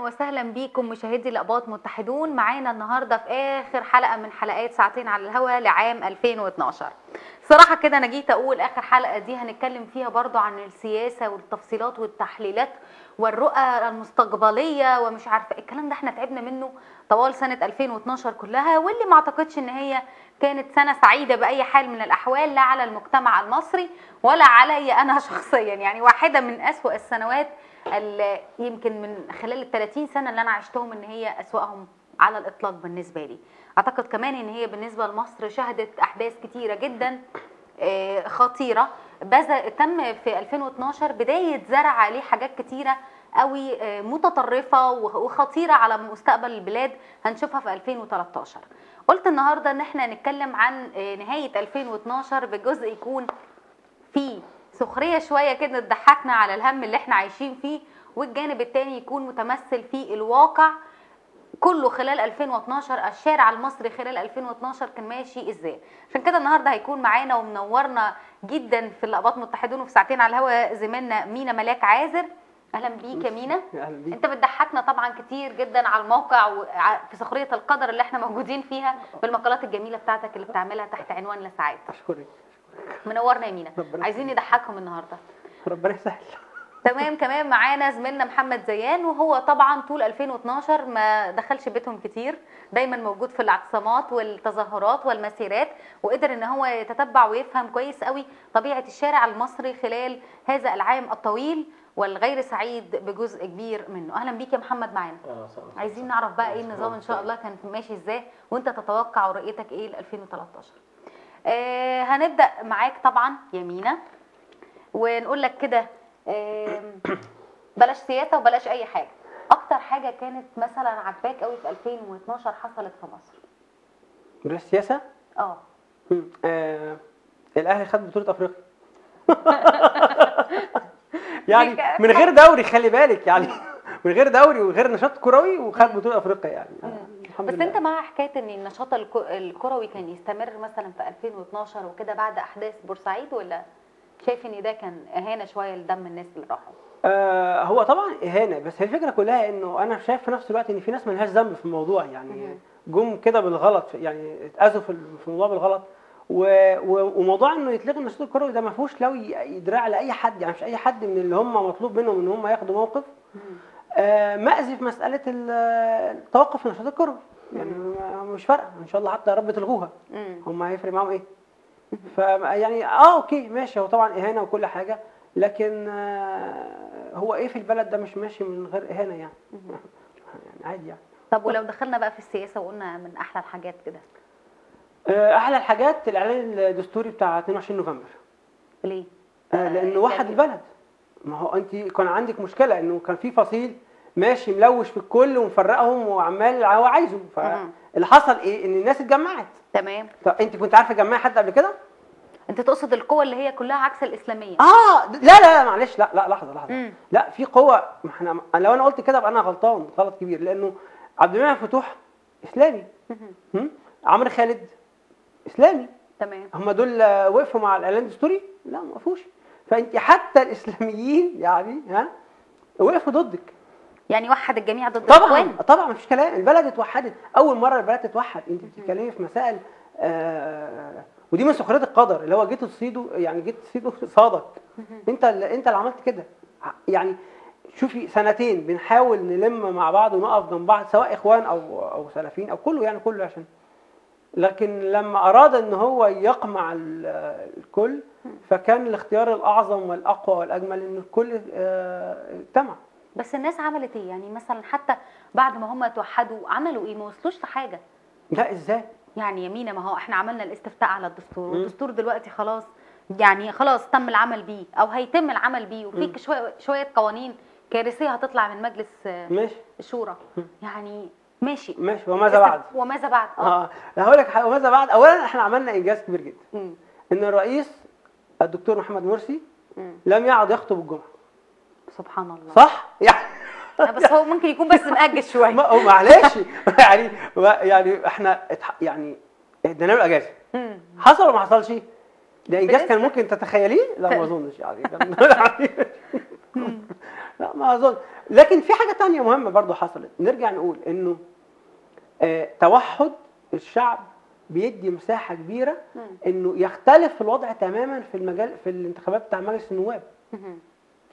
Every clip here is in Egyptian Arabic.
وسهلا بيكم مشاهدي الأقباط متحدون. معانا النهارده في اخر حلقة من حلقات ساعتين على الهوا لعام 2012. صراحة كده انا جيت اقول اخر حلقة دي هنتكلم فيها برضو عن السياسة والتفصيلات والتحليلات والرؤى المستقبلية ومش عارفه الكلام ده، احنا تعبنا منه طوال سنة 2012 كلها، واللي ما اعتقدش ان هي كانت سنة سعيدة باي حال من الاحوال، لا على المجتمع المصري ولا علي انا شخصيا. يعني واحدة من اسوأ السنوات اللي يمكن من خلال ال 30 سنة اللي انا عشتهم ان هي اسوأهم على الاطلاق بالنسبة لي. اعتقد كمان ان هي بالنسبة لمصر شهدت احداث كتيرة جدا خطيرة. تم في 2012 بداية زرع عليه حاجات كتيرة قوي متطرفة وخطيرة على مستقبل البلاد، هنشوفها في 2013. قلت النهارده ان احنا نتكلم عن نهاية 2012 بجزء يكون فيه سخرية شوية كده تضحكنا على الهم اللي احنا عايشين فيه، والجانب الثاني يكون متمثل في الواقع كله خلال 2012، الشارع المصري خلال 2012 كان ماشي ازاي. عشان كده النهارده هيكون معانا ومنورنا جدا في الأقباط متحدون وفي ساعتين على الهوا زميلنا مينا ملاك عازر. اهلا بيك يا مينا. اهلا بيك. انت بتضحكنا طبعا كتير جدا على الموقع وفي سخرية القدر اللي احنا موجودين فيها بالمقالات الجميلة بتاعتك اللي بتعملها تحت عنوان لساعات. اشكرك. منورنا يا مينا، عايزين نضحكهم النهارده. ربنا يسهل. تمام. كمان معانا زميلنا محمد زيان، وهو طبعا طول 2012 ما دخلش بيتهم كتير، دايما موجود في الاعتصامات والتظاهرات والمسيرات، وقدر ان هو يتتبع ويفهم كويس قوي طبيعة الشارع المصري خلال هذا العام الطويل والغير سعيد بجزء كبير منه. اهلا بيك يا محمد معانا. عايزين نعرف بقى ايه النظام ان شاء الله كان ماشي ازاي، وانت تتوقع ورؤيتك ايه ل 2013. هنبدأ معاك طبعا يا مينا، ونقول لك كده بلاش سياسة وبلاش أي حاجة. أكتر حاجة كانت مثلا عجباك قوي في 2012 حصلت في مصر؟ بلاش سياسة؟ الأهلي خد بطولة أفريقيا. يعني من غير دوري، خلي بالك، يعني من غير دوري وغير نشاط كروي وخد بطولة أفريقيا يعني. بس انت مع حكاية ان النشاط الكروي كان يستمر مثلا في 2012 وكده بعد احداث بورسعيد، ولا شايف ان ده كان اهانه شوية لدم الناس اللي راحوا؟ هو طبعا اهانه، بس هي الفكرة كلها انه انا شايف في نفس الوقت ان في ناس مالهاش ذنب في الموضوع، يعني جم كده بالغلط، يعني اتاذوا في الموضوع بالغلط. وموضوع انه يتلغي النشاط الكروي ده ما فيهوش لو يدراع لاي حد، يعني مش اي حد من اللي هم مطلوب منهم ان هم ياخدوا موقف مأزي في مسألة التوقف النشاط الكروي، يعني مش فارقة إن شاء الله حتى يا رب تلغوها، هم هيفرق معاهم إيه؟ فيعني okay ماشي، هو طبعا إهانة وكل حاجة، لكن هو إيه في البلد ده مش ماشي من غير إهانة يعني. يعني عادي يعني. طب ولو دخلنا بقى في السياسة وقلنا من أحلى الحاجات كده؟ أحلى الحاجات الإعلان الدستوري بتاع 22 نوفمبر. ليه؟ لأنه وحد البلد. ما هو أنت كان عندك مشكلة إنه كان في فصيل ماشي ملوش في الكل ومفرقهم وعمال هو عايزه، فاللي حصل ايه؟ ان الناس اتجمعت. تمام. طب انت كنت عارفه تجمعي حد قبل كده؟ انت تقصد القوة اللي هي كلها عكس الاسلامية؟ لا لا معلش، لا لا لحظة لحظة. لا في قوة، ما احنا لو انا قلت كده ابقى انا غلطان غلط كبير، لانه عبد المنعم فتوح اسلامي، عمرو خالد اسلامي، تمام، هم دول وقفوا مع الاعلان الدستوري؟ لا ما وقفوش. فانت حتى الاسلاميين يعني ها وقفوا ضدك، يعني وحد الجميع ضد طبعا الاخوان. طبعا مفيش كلام، البلد اتوحدت، اول مرة البلد تتوحد. انت بتتكلمي في مسائل ودي من سخرية القدر، اللي هو جيت تصيده، يعني جيت تصيده صادك. انت اللي عملت كده يعني. شوفي سنتين بنحاول نلم مع بعض ونقف جنب بعض، سواء اخوان او سلفيين او كله، يعني كله، عشان لكن لما اراد ان هو يقمع الكل، فكان الاختيار الاعظم والاقوى والاجمل ان الكل اجتمع. بس الناس عملت ايه يعني؟ مثلا حتى بعد ما هم توحدوا عملوا ايه؟ ما وصلوش لحاجة. لا ازاي يعني يا مينا؟ ما هو احنا عملنا الاستفتاء على الدستور، والدستور دلوقتي خلاص، يعني خلاص تم العمل بيه او هيتم العمل بيه، وفي شوية قوانين كارثية هتطلع من مجلس ماشي الشورى. يعني ماشي ماشي، وماذا بعد؟ وماذا بعد؟ هقول لك وماذا بعد. اولا احنا عملنا انجاز كبير جدا، ان الرئيس الدكتور محمد مرسي لم يعد يخطب الجمعة. سبحان الله، صح؟ يعني بس هو ممكن يكون بس مأجل شوية. معلش يعني احنا يعني ادينا له اجازه. حصل ولا ما حصلش؟ ده انجاز كان ممكن تتخيليه؟ لا ما اظنش يعني. لا ما اظن. لكن في حاجة ثانية مهمة برضو حصلت، نرجع نقول انه توحد الشعب بيدي مساحة كبيرة انه يختلف الوضع تماما في المجال في الانتخابات بتاع مجلس النواب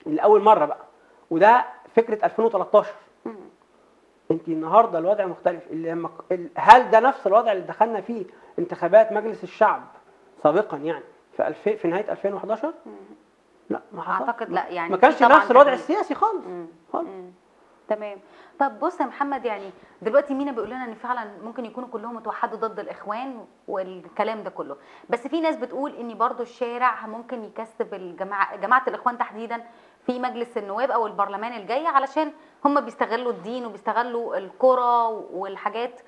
لاول مرة بقى، وده فكرة 2013. انت النهارده الوضع مختلف. اللي لما هل ده نفس الوضع اللي دخلنا فيه انتخابات مجلس الشعب سابقا يعني في نهاية 2011؟ لا ما حصل. اعتقد لا، يعني ما كانش نفس الوضع السياسي خالص خالص. تمام. طب بص يا محمد، يعني دلوقتي مينا بيقول لنا ان فعلا ممكن يكونوا كلهم اتوحدوا ضد الاخوان والكلام ده كله، بس في ناس بتقول ان برضو الشارع ممكن يكسب الجماعة، جماعة الاخوان تحديدا في مجلس النواب او البرلمان الجاي، علشان هم بيستغلوا الدين وبيستغلوا القرى والحاجات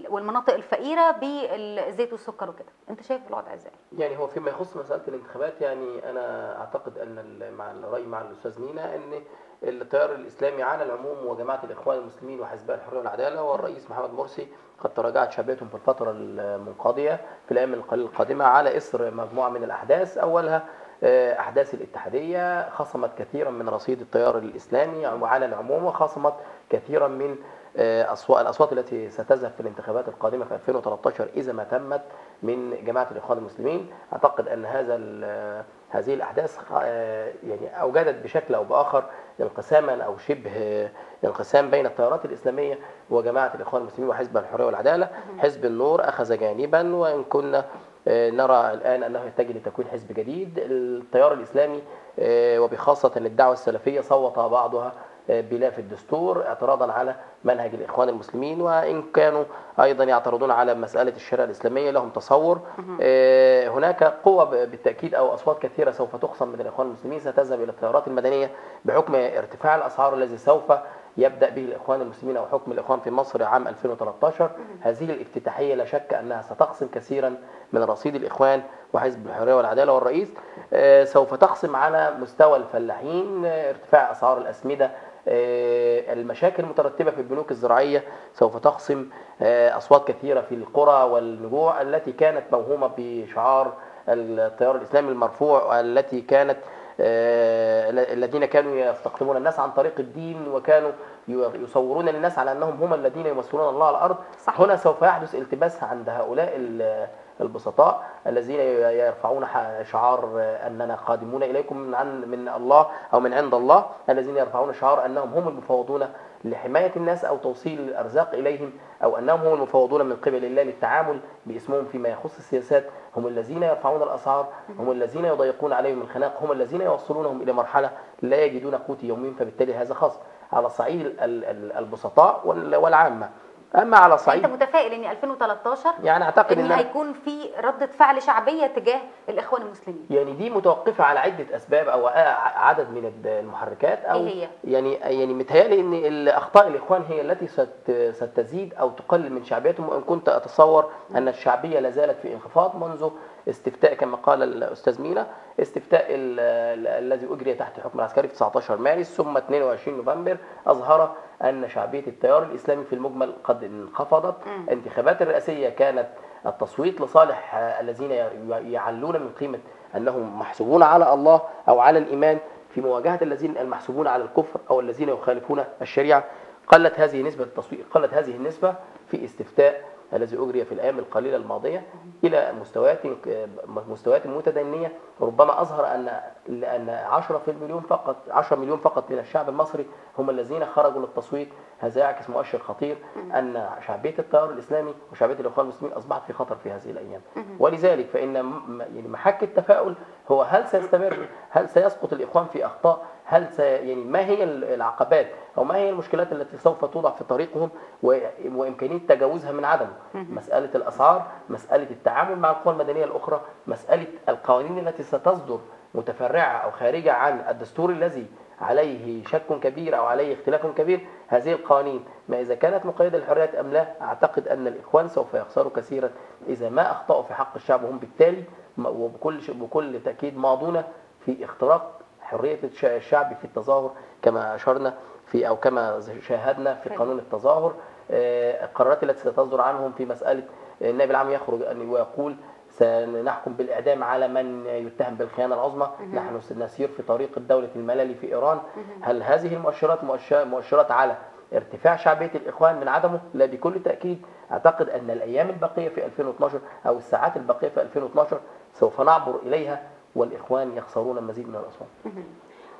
والمناطق الفقيرة بالزيت والسكر وكده. انت شايف الوضع ازاي؟ يعني هو فيما يخص مسالة الانتخابات، يعني انا اعتقد ان مع الراي مع الاستاذ مينا ان التيار الاسلامي على العموم وجماعه الاخوان المسلمين وحزب الحرية والعدالة والرئيس محمد مرسي قد تراجعت شعبيتهم في الفترة المنقضيه في الايام القليلة القادمة على اثر مجموعة من الاحداث، اولها احداث الاتحادية خصمت كثيرا من رصيد التيار الاسلامي وعلى العموم، وخصمت كثيرا من الاصوات التي ستذهب في الانتخابات القادمة في 2013 اذا ما تمت من جماعة الاخوان المسلمين. اعتقد ان هذه الاحداث يعني اوجدت بشكل او باخر انقساما او شبه انقسام بين التيارات الاسلامية وجماعه الاخوان المسلمين وحزب الحرية والعدالة. حزب النور اخذ جانبا، وان كنا نرى الان انه يتجه لتكوين حزب جديد. التيار الاسلامي وبخاصة الدعوة السلفية صوت بعضها بلا في الدستور اعتراضا على منهج الإخوان المسلمين، وإن كانوا أيضا يعترضون على مسألة الشريعة الإسلامية لهم تصور. هناك قوة بالتأكيد أو أصوات كثيرة سوف تخصم من الإخوان المسلمين، ستذهب إلى التيارات المدنية بحكم ارتفاع الأسعار الذي سوف يبدأ به الإخوان المسلمين أو حكم الإخوان في مصر عام 2013. هذه الافتتاحية لا شك أنها ستخصم كثيرا من رصيد الإخوان وحزب الحرية والعدالة والرئيس. سوف تخصم على مستوى الفلاحين، ارتفاع أسعار الأسمدة، المشاكل المترتبة في البنوك الزراعية سوف تخصم أصوات كثيرة في القرى والنجوع التي كانت موهومة بشعار التيار الإسلامي المرفوع، التي كانت الذين كانوا يستقطبون الناس عن طريق الدين وكانوا يصورون للناس على أنهم هم الذين يمثلون الله على الأرض. صحيح. هنا سوف يحدث التباس عند هؤلاء البسطاء الذين يرفعون شعار أننا قادمون إليكم من الله أو من عند الله، الذين يرفعون شعار أنهم هم المفوضون لحماية الناس أو توصيل الأرزاق إليهم، أو أنهم هم المفوضون من قبل الله للتعامل باسمهم فيما يخص السياسات. هم الذين يرفعون الأسعار، هم الذين يضيقون عليهم الخناق، هم الذين يوصلونهم إلى مرحلة لا يجدون قوت يومهم. فبالتالي هذا خاص على صعيد البسطاء والعامة. اما على صعيد، انت متفائل ان 2013 يعني اعتقد ان هيكون في ردة فعل شعبية تجاه الاخوان المسلمين؟ يعني دي متوقفه على عده اسباب او عدد من المحركات، او إيه هي؟ يعني متهيألي ان الاخطاء الاخوان هي التي ستزيد او تقلل من شعبيتهم، وان كنت اتصور ان الشعبية لا زالت في انخفاض منذ استفتاء كما قال الاستاذ مينا، استفتاء الذي اجري تحت الحكم العسكري في 19 مارس ثم 22 نوفمبر اظهر ان شعبية التيار الاسلامي في المجمل قد انخفضت. انتخابات الرئاسية كانت التصويت لصالح الذين يعلون من قيمة انهم محسوبون على الله او على الايمان في مواجهة الذين المحسوبون على الكفر او الذين يخالفون الشريعة. قلت هذه نسبه التصويت، قلت هذه النسبة في استفتاء الذي أجري في الأيام القليلة الماضية إلى مستويات متدنية، ربما أظهر أن 10 مليون فقط من الشعب المصري هم الذين خرجوا للتصويت. هذا يعكس مؤشر خطير أن شعبية التيار الإسلامي وشعبية الإخوان المسلمين أصبحت في خطر في هذه الأيام. ولذلك فإن يعني محك التفاؤل هو هل سيستمر، هل سيسقط الإخوان في أخطاء، هل يعني ما هي العقبات أو ما هي المشكلات التي سوف توضع في طريقهم وإمكانية تجاوزها من عدمه. مسألة الأسعار، مسألة التعامل مع القوى المدنية الأخرى، مسألة القوانين التي ستصدر متفرعة أو خارجة عن الدستور الذي عليه شك كبير أو عليه اختلاف كبير. هذه القوانين ما إذا كانت مقيدة للحريات أم لا، أعتقد أن الإخوان سوف يخسروا كثيرا إذا ما أخطأوا في حق الشعب، وهم بالتالي وبكل تأكيد ماضون في اختراق حرية الشعب في التظاهر كما أشرنا في أو كما شاهدنا في قانون التظاهر. القرارات التي ستصدر عنهم في مسألة النائب العام يخرج ويقول سنحكم بالإعدام على من يتهم بالخيانة العظمى، نحن سنسير في طريق الدولة الملالي في إيران. هل هذه المؤشرات مؤشرات على ارتفاع شعبية الإخوان من عدمه؟ لا، بكل تأكيد. أعتقد أن الأيام الباقية في 2012 أو الساعات الباقية في 2012 سوف نعبر إليها والإخوان يخسرون المزيد من الأصوات.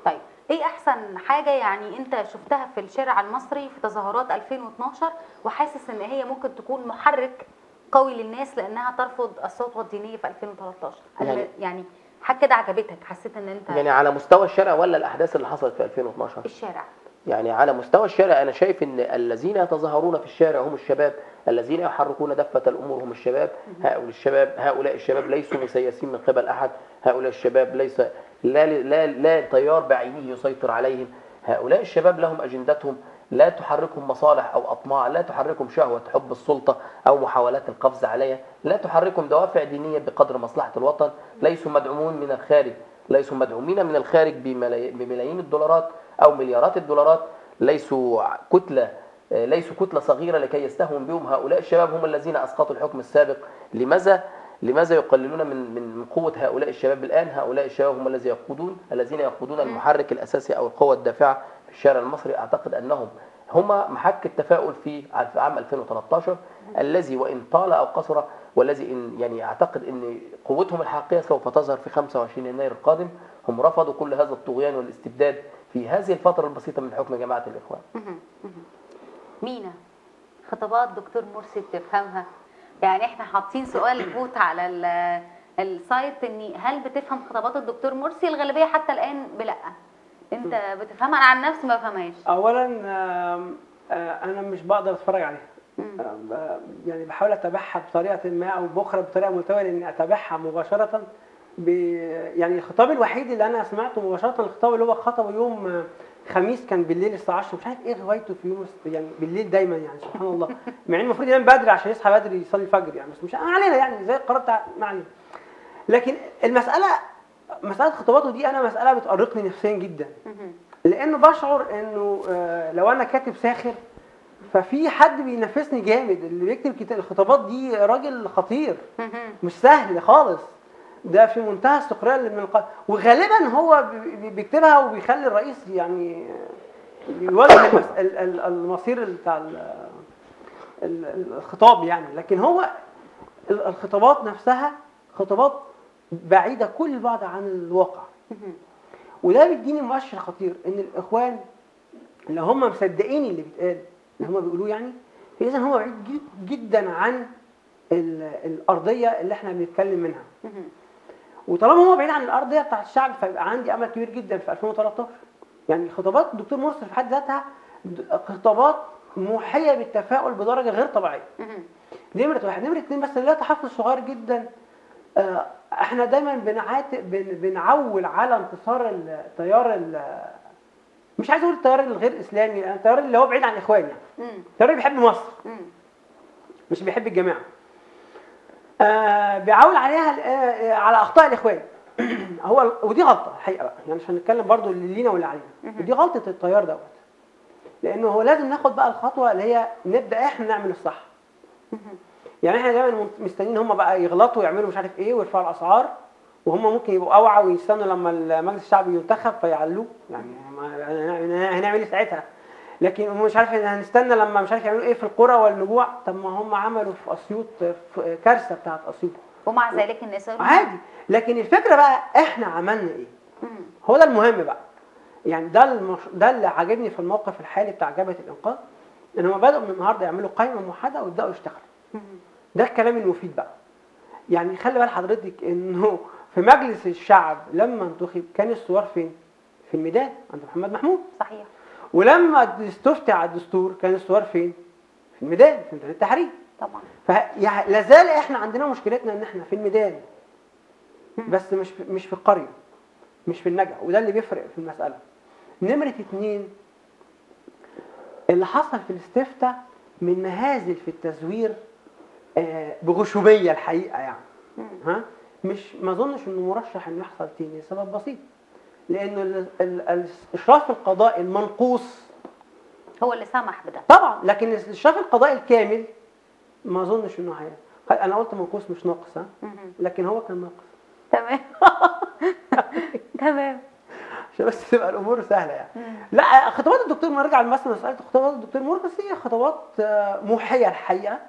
طيب، ايه احسن حاجة يعني انت شفتها في الشارع المصري في تظاهرات 2012 وحاسس ان هي ممكن تكون محرك قوي للناس لانها ترفض السطوه الدينية في 2013؟ يعني حاجة كده عجبتك، حسيت ان انت يعني على مستوى الشارع ولا الاحداث اللي حصلت في 2012؟ الشارع. يعني على مستوى الشارع انا شايف ان الذين يتظاهرون في الشارع هم الشباب، الذين يحركون دفة الامور هم الشباب. هؤلاء الشباب ليسوا مسيسين من قبل احد، هؤلاء الشباب ليس لا لا لا تيار بعينه يسيطر عليهم، هؤلاء الشباب لهم اجندتهم، لا تحركهم مصالح او اطماع، لا تحركهم شهوة حب السلطة او محاولات القفز عليها، لا تحركهم دوافع دينية بقدر مصلحة الوطن، ليسوا مدعومون من الخارج، ليسوا مدعومين من الخارج بملايين الدولارات او مليارات الدولارات، ليسوا كتلة صغيرة لكي يستهون بهم. هؤلاء الشباب هم الذين اسقطوا الحكم السابق. لماذا يقللون من قوة هؤلاء الشباب الآن؟ هؤلاء الشباب هم الذين يقودون المحرك الأساسي أو القوة الدافعة في الشارع المصري. أعتقد أنهم هم محك التفاؤل في عام 2013 الذي وإن طال أو قصر، والذي إن يعني أعتقد أن قوتهم الحقيقية سوف تظهر في 25 يناير القادم. هم رفضوا كل هذا الطغيان والاستبداد في هذه الفترة البسيطة من حكم جماعة الإخوان. مينا، خطابات دكتور مرسي بتفهمها؟ يعني احنا حاطين سؤال vote على ال site ان هل بتفهم خطابات الدكتور مرسي؟ الغالبية حتى الان بلا. انت بتفهمها؟ انا عن نفسي ما بفهمهاش. اولا انا مش بقدر اتفرج عليها، يعني بحاول اتابعها بطريقة ما او باخرى بطريقة ملتويه، لان اتابعها مباشرة يعني الخطاب الوحيد اللي انا سمعته مباشرة الخطاب اللي هو خطبه يوم خميس، كان بالليل الساعة 10، مش عارف ايه غوايته في يوم يعني بالليل دايما، يعني سبحان الله، مع ان المفروض ينام بدري عشان يصحى بدري يصلي الفجر يعني، بس مش علينا يعني زي القرار بتاع ما علينا. لكن المسالة مسالة خطاباته دي انا مسالة بتقرقني نفسيا جدا، لانه بشعر انه لو انا كاتب ساخر ففي حد بينافسني جامد. اللي بيكتب الخطابات دي راجل خطير، مش سهل خالص، ده في منتهى السخرية اللي من وغالبا هو بيكتبها وبيخلي الرئيس يعني يواجه المصير بتاع الخطاب يعني. لكن هو الخطابات نفسها خطابات بعيدة كل البعد عن الواقع، وده بيديني مؤشر خطير ان الاخوان اللي هم مصدقين اللي بيتقال اللي هم بيقولوه يعني، فاذا هم بعيد جدا عن الارضية اللي احنا بنتكلم منها. وطالما هو بعيد عن الارضية بتاعت الشعب فيبقى عندي امل كبير جدا في 2013. يعني خطابات الدكتور مرسي في حد ذاتها خطابات موحيه بالتفاؤل بدرجة غير طبيعية. نمره واحد. نمره اثنين، بس لا تحفظ صغير جدا، احنا دايما بنعول على انتصار التيار، مش عايز اقول التيار الغير اسلامي، التيار اللي هو بعيد عن الاخوان يعني، التيار اللي بيحب مصر مش بيحب الجماعة، بيعول عليها على اخطاء الاخوان. هو ودي غلطه الحقيقة بقى، يعني مش هنتكلم برضو اللي لينا واللي علينا، ودي غلطه التيار دوت، لانه هو لازم ناخد بقى الخطوة اللي هي نبدا احنا نعمل الصح. يعني احنا دايما مستنيين هم بقى يغلطوا ويعملوا مش عارف ايه ويرفعوا الاسعار، وهم ممكن يبقوا اوعى ويستنوا لما المجلس الشعبي ينتخب فيعلوه، يعني هنعمل ايه ساعتها؟ لكن مش عارف هنستنى لما مش عارف يعملوا ايه في القرى والنجوع. طب ما هم عملوا في اسيوط كارثة بتاعت اسيوط، ومع ذلك الناس عادي. لكن الفكرة بقى احنا عملنا ايه؟ هو ده المهم بقى. يعني ده اللي عاجبني في الموقف الحالي بتاع جبهة الانقاذ، ان هم بداوا من النهارده يعملوا قائمة موحدة ويبداوا يشتغلوا. ده الكلام المفيد بقى. يعني خلي بال حضرتك انه في مجلس الشعب لما انتخب كان الثوار فين؟ في الميدان عند محمد محمود. صحيح. ولما استفتي على الدستور كان الثوار فين؟ في الميدان، في ميدان التحرير. طبعا. فلا زال احنا عندنا مشكلتنا ان احنا في الميدان بس مش في القرية، مش في النجع، وده اللي بيفرق في المسالة. نمره 2، اللي حصل في الاستفتاء من مهازل في التزوير بغشوميه الحقيقة يعني، ها مش ما اظنش انه مرشح انه يحصل تاني لسبب بسيط، لانه الاشراف القضائي المنقوص هو اللي سمح بده طبعا، لكن الاشراف القضائي الكامل ما اظنش انه هي. انا قلت منقوص مش ناقص، ها، لكن هو كان ناقص. تمام. تمام، عشان بس تبقى الامور سهلة يعني. لا، خطابات الدكتور، نرجع مثلا مسالة خطابات الدكتور مرسي، هي خطابات موحيه الحقيقة.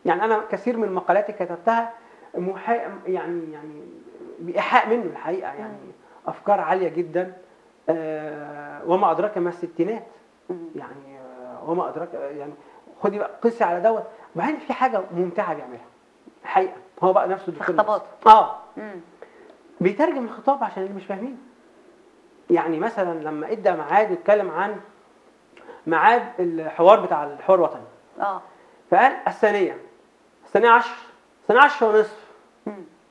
يعني انا كثير من مقالاتي كتبتها موحيه، يعني بايحاء منه الحقيقة، يعني افكار عالية جدا. وما ادراك ما الستينات، يعني وما ادراك، يعني خدي بقى قصي على دوت. وبعدين في حاجة ممتعة بيعملها الحقيقة، هو بقى نفسه الدكتور خطاباته بيترجم الخطاب عشان اللي مش فاهمين. يعني مثلا لما ادى ميعاد واتكلم عن ميعاد الحوار بتاع الحوار الوطني، فقال الثانية 10:30،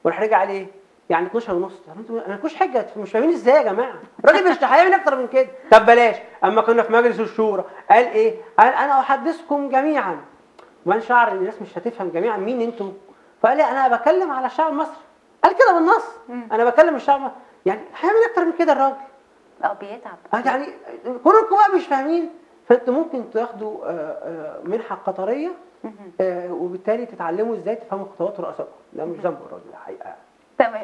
وراح رجع عليه يعني 12:30. طب انتوا ما لكوش حجه، مش فاهمين ازاي يا جماعة؟ الراجل مش هيعمل اكتر من كده. طب بلاش. اما كنا في مجلس الشورى قال ايه؟ قال انا احدثكم جميعا، وبعدين شعر ان الناس مش هتفهم جميعا مين انتوا، فقال انا بكلم على الشعب المصري، قال كده بالنص، انا بكلم الشعب المصري. يعني هيعمل اكتر من كده الراجل؟ بيتعب يعني. كونكم بقى مش فاهمين، فانتوا ممكن تاخدوا منحه قطرية، وبالتالي تتعلموا ازاي تفهموا خطوات رؤسائكم. ده مش ذنب الراجل الحقيقة. تمام.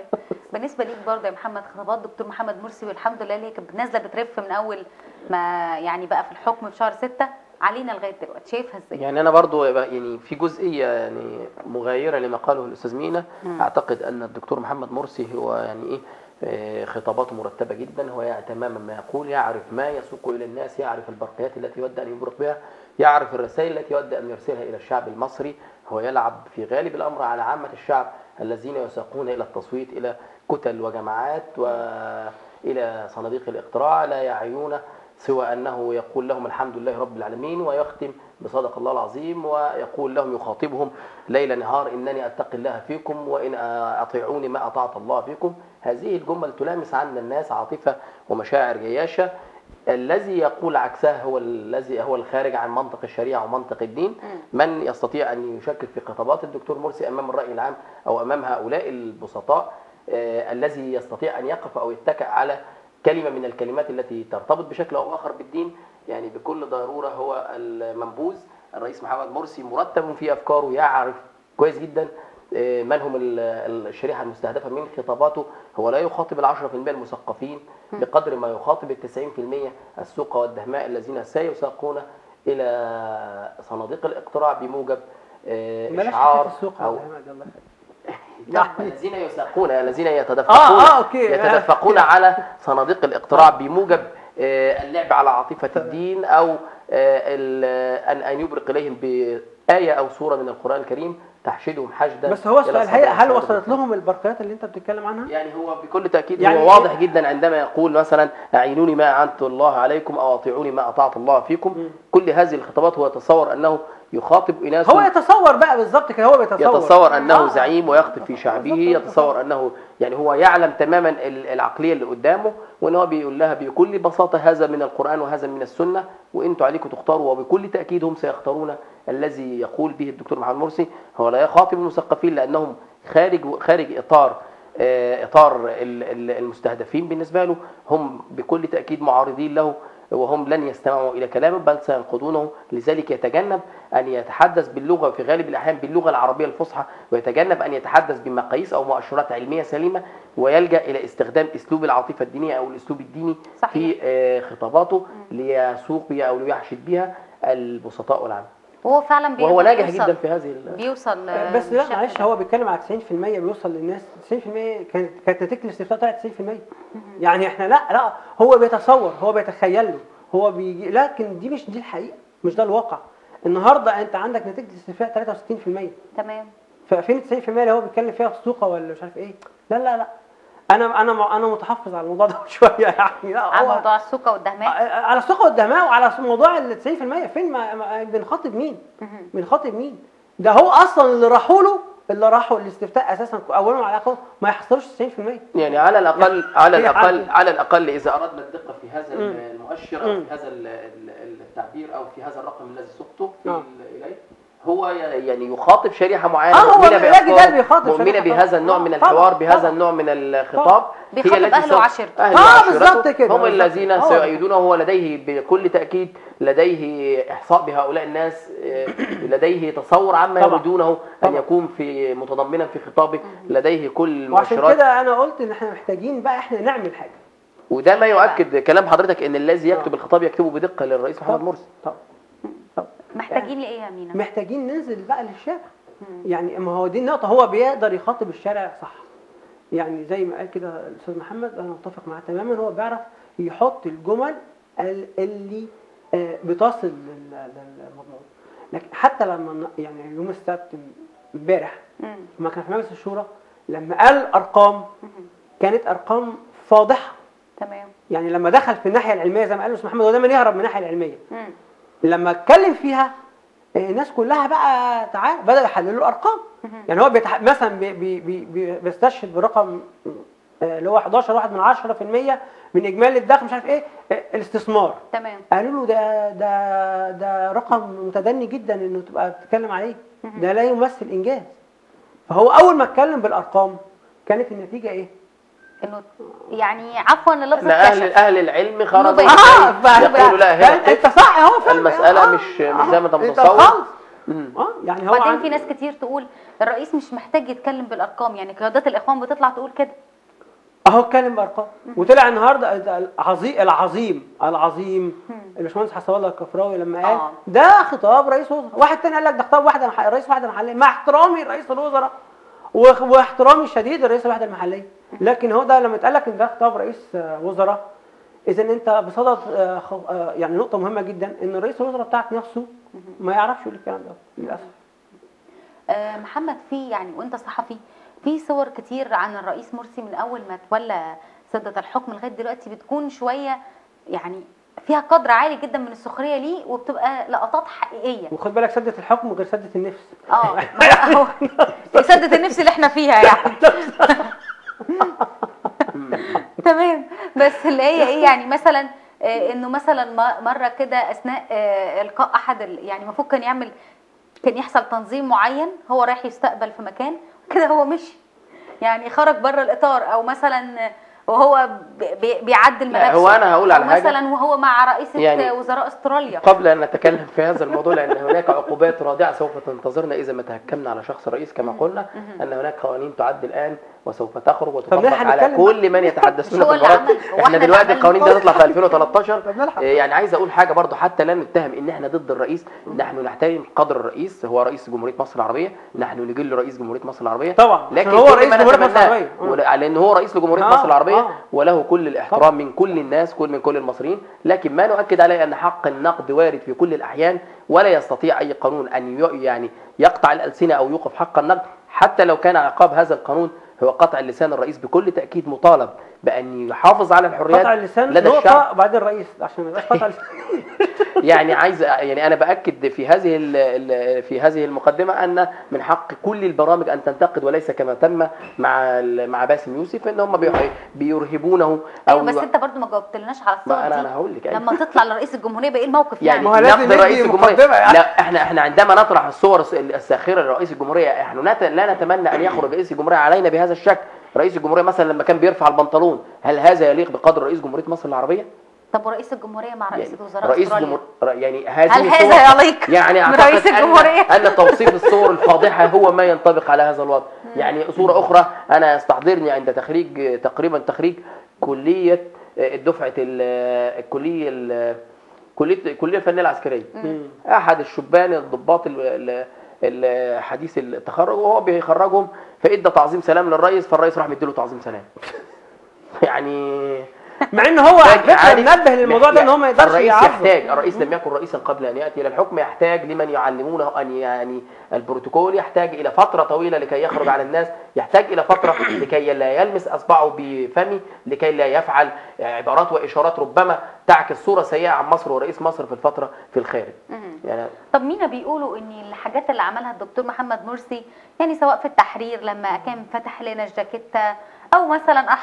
بالنسبة ليك برضه يا محمد، خطابات دكتور محمد مرسي والحمد لله اللي هي كانت نازله بترف من اول ما يعني بقى في الحكم في شهر 6 علينا لغاية دلوقتي، شايفها ازاي؟ يعني انا برضو يعني في جزئية يعني مغايرة لما قاله الاستاذ مينا. اعتقد ان الدكتور محمد مرسي هو يعني ايه، خطاباته مرتبه جدا، هو يعي تماما ما يقول، يعرف ما يسوق الى الناس، يعرف البرقيات التي يود ان يبرق بها، يعرف الرسائل التي يود ان يرسلها الى الشعب المصري. هو يلعب في غالب الامر على عامة الشعب الذين يساقون الى التصويت، الى كتل وجماعات والى صناديق الاقتراع، لا يعيون سوى أنه يقول لهم الحمد لله رب العالمين، ويختم بصدق الله العظيم، ويقول لهم يخاطبهم ليل نهار إنني أتقي الله فيكم وإن أطيعوني ما أطعت الله فيكم. هذه الجمل تلامس عند الناس عاطفة ومشاعر جياشة. الذي يقول عكسها هو الذي هو الخارج عن منطق الشريعة ومنطق الدين. من يستطيع أن يشكك في خطابات الدكتور مرسي أمام الرأي العام أو أمام هؤلاء البسطاء، الذي يستطيع أن يقف أو يتكئ على كلمة من الكلمات التي ترتبط بشكل أو آخر بالدين، يعني بكل ضرورة هو المنبوذ. الرئيس محمد مرسي مرتب في أفكاره، يعرف كويس جدا من هم الشريحة المستهدفة من خطاباته. هو لا يخاطب 10% المثقفين بقدر ما يخاطب 90% السوق والدهماء الذين سيساقون إلى صناديق الاقتراع بموجب إشعار أو الذين يساقون، الذين يتدفقون يتدفقون على صناديق الاقتراع بموجب اللعب على عاطفة الدين، أو أن يبرق إليهم بآية أو سورة من القرآن الكريم تحشدهم حشدا. بس هو السؤال، هل وصلت لهم البركات اللي انت بتتكلم عنها؟ يعني هو بكل تأكيد يعني هو واضح جدا عندما يقول مثلا أعينوني ما أعنت الله عليكم أو أطيعوني ما أطعت الله فيكم. كل هذه الخطابات هو يتصور أنه يخاطب اناس، هو يتصور بقى بالظبط كده، هو بيتصور انه زعيم ويخطب في شعبه، يتصور انه يعني هو يعلم تماما العقلية اللي قدامه، وان هو بيقول لها بكل بساطة هذا من القران وهذا من السنة، وانتوا عليكم تختاروا، وبكل تاكيد هم سيختارون الذي يقول به الدكتور محمد مرسي. هو لا يخاطب المثقفين لانهم خارج اطار المستهدفين بالنسبة له، هم بكل تاكيد معارضين له، وهم لن يستمعوا إلى كلامه بل سينقضونه. لذلك يتجنب أن يتحدث باللغة في غالب الأحيان باللغة العربية الفصحى، ويتجنب أن يتحدث بمقاييس أو مؤشرات علمية سليمة، ويلجأ إلى استخدام أسلوب العاطفة الدينية أو الأسلوب الديني صحيح. في خطاباته ليسوق بها أو ليحشد بها البسطاء والعام. وهو فعلا وهو ناجح جدا في هذه بيوصل. بس لا معلش، هو بيتكلم على 90% بيوصل للناس، 90% كانت نتيجة الاستفتاء طلعت 90%. يعني احنا لا هو بيتصور، هو بيتخيل له، هو بيجي، لكن دي مش دي الحقيقة، مش ده الواقع. النهارده انت عندك نتيجة الاستفتاء 63%. تمام. ففين 90% اللي هو بيتكلم فيها في السوق ولا مش عارف ايه؟ لا لا لا، انا متحفظ على الموضوع ده شوية يعني. لا، على موضوع السوق والدهماء، على السوق والدهماء، وعلى موضوع ال 90% فين؟ ما بنخاطب مين؟ بنخاطب مين؟ ده هو اصلا اللي راحوا له، اللي راحوا الاستفتاء اساسا اولهم على اخرهم ما يحصلوش 90%. يعني على الاقل على الاقل على الاقل اذا اردنا الدقة في هذا المؤشر او في هذا التعبير او في هذا الرقم الذي سقته اليه، هو هو يعني يخاطب شريحة معينة هو ده بيخاطب مؤمنة بهذا النوع من الحوار، بهذا النوع من الخطاب. بيخاطب اهله وعشيرته. بالظبط كده، هم الذين سيؤيدونه. هو لديه بكل تاكيد لديه احصاء بهؤلاء الناس، لديه تصور عما يريدونه ان يكون في متضمنا في خطابه، لديه كل المؤشرات. وعشان كده انا قلت ان احنا محتاجين بقى احنا نعمل حاجة، وده ما يؤكد كلام حضرتك ان الذي يكتب الخطاب يكتبه بدقة للرئيس محمد مرسي. طبعا. محتاجين لايه يا مينا؟ محتاجين ننزل بقى للشارع. يعني ما هو دي النقطة، هو بيقدر يخاطب الشارع صح. يعني زي ما قال كده الاستاذ محمد، انا متفق معاه تماما، هو بيعرف يحط الجمل اللي بتصل للمضمون. لكن حتى لما يعني يوم السبت امبارح لما كان في مجلس الشورى، لما قال ارقام كانت ارقام فاضحه. تمام. يعني لما دخل في الناحية العلمية زي ما قال الاستاذ محمد، هو دايما يهرب من الناحية العلمية. لما اتكلم فيها الناس كلها بقى تعال بدأوا يحللوا الارقام. يعني هو مثلا بي بي بيستشهد برقم اللي هو 11.1% من اجمالي الدخل، مش عارف ايه الاستثمار. تمام. قالوا له ده ده ده رقم متدني جدا انه تبقى بتتكلم عليه، ده لا يمثل انجاز. فهو اول ما اتكلم بالارقام كانت النتيجة ايه؟ انه يعني عفوا اللفظ اتكشف. اهل العلم خرجوا يقولوا لا هنا انت صح، هو فعلا المسالة مش زي ما انت متصور. يعني هو بعدين في ناس كتير تقول الرئيس مش محتاج يتكلم بالارقام، يعني قيادات الاخوان بتطلع تقول كده. اهو اتكلم بارقام، وطلع النهارده العظيم العظيم العظيم الباشمهندس حسن الله الكفراوي لما قال ده خطاب رئيس وزراء، واحد تاني قال لك ده خطاب واحدة رئيس وحده محليه، مع احترامي لرئيس الوزراء واحترامي الشديد لرئيس الوحدة المحلية، لكن هو ده لما اتقال لك ان ده خطاب رئيس وزراء، اذا انت بصدد يعني نقطة مهمة جدا ان رئيس الوزراء بتاعك نفسه ما يعرفش يقول الكلام ده للاسف. محمد، في يعني وانت صحفي في صور كتير عن الرئيس مرسي من اول ما تولى سدة الحكم لغاية دلوقتي بتكون شوية يعني فيها قدر عالي جدا من السخرية ليه، وبتبقى لقطات حقيقية. وخد بالك سدة الحكم غير سدة النفس. سدة النفس اللي احنا فيها يعني. تمام. بس اللي هي ايه يعني مثلا انه مثلا مرة كده اثناء القاء احد يعني المفروض كان يحصل تنظيم معين، هو رايح يستقبل في مكان كده، هو مشي يعني خرج بره الاطار، او مثلا وهو بيعدل ملابسه. هو انا هقول على حاجة مثلا وهو مع رئيسة يعني وزراء استراليا. قبل ان نتكلم في هذا الموضوع، لان هناك عقوبات رادعة سوف تنتظرنا اذا ما تهكمنا على شخص الرئيس، كما قلنا ان هناك قوانين تعد الان وسوف تخرج وتطبق على كل من يتحدثون في البرامج. احنا دلوقتي القوانين دي هتطلع في 2013. يعني عايز اقول حاجة برضو، حتى لا نتهم ان احنا ضد الرئيس، نحن نحترم قدر الرئيس، هو رئيس جمهورية مصر العربية، نحن نجل رئيس جمهورية مصر العربية طبعا، لكن هو رئيس جمهورية مصر العربية لان هو رئيس لجمهوريه مصر العربية وله كل الاحترام من كل الناس، كل من كل المصريين. لكن ما نؤكد عليه ان حق النقد وارد في كل الاحيان، ولا يستطيع اي قانون ان يعني يقطع الالسنة او يوقف حق النقد، حتى لو كان عقاب هذا القانون هو قطع اللسان. الرئيس بكل تأكيد مطالب بأن يحافظ على الحريات قطع اللسان لدى الشعب. بعد الرئيس عشان ما يبقاش قطع اللسان. يعني عايز يعني أنا بأكد في هذه في هذه المقدمة أن من حق كل البرامج أن تنتقد، وليس كما تم مع باسم يوسف إن هم بيرهبونه. أو بس أنت برضو ما جاوبتلناش على الصور دي. أنا هقول لك لما تطلع لرئيس الجمهورية بإيه الموقف يعني؟ يعني نقد رئيس الجمهورية يعني. لا احنا عندما نطرح الصور الساخرة لرئيس الجمهورية احنا لا نتمنى أن يخرج رئيس الجمهورية علينا بهذا الشكل. رئيس الجمهورية مثلا لما كان بيرفع البنطلون، هل هذا يليق بقدر رئيس جمهورية مصر العربية؟ طب ورئيس الجمهورية مع رئيس يعني الوزراء رئيس استراليا يعني هذه هل هذا يليق يعني برئيس الجمهورية؟ أن توصيف الصور الفاضحة هو ما ينطبق على هذا الوضع. يعني صورة أخرى أنا يستحضرني عند تخريج تقريبا تخريج كلية الدفعة الكلية الكلية الفنية العسكرية، أحد الشبان الضباط الحديث التخرج وهو بيخرجهم، فادى تعظيم سلام للرئيس، فالرئيس راح مديله تعظيم سلام. يعني مع ان هو على فكرة منبه للموضوع ده ان هو ما يقدرش الرئيس يحتاج، الرئيس لم يكن رئيسا قبل ان ياتي الى الحكم، يحتاج لمن يعلمونه ان يعني البروتوكول، يحتاج الى فترة طويلة لكي يخرج على الناس، يحتاج الى فترة لكي لا يلمس اصبعه بفمه، لكي لا يفعل عبارات واشارات ربما تعكس صوره سيئه عن مصر ورئيس مصر في الفترة في الخارج. يعني طب مينا بيقولوا ان الحاجات اللي عملها الدكتور محمد مرسي، يعني سواء في التحرير لما كان فتح لنا الجاكيته، او مثلا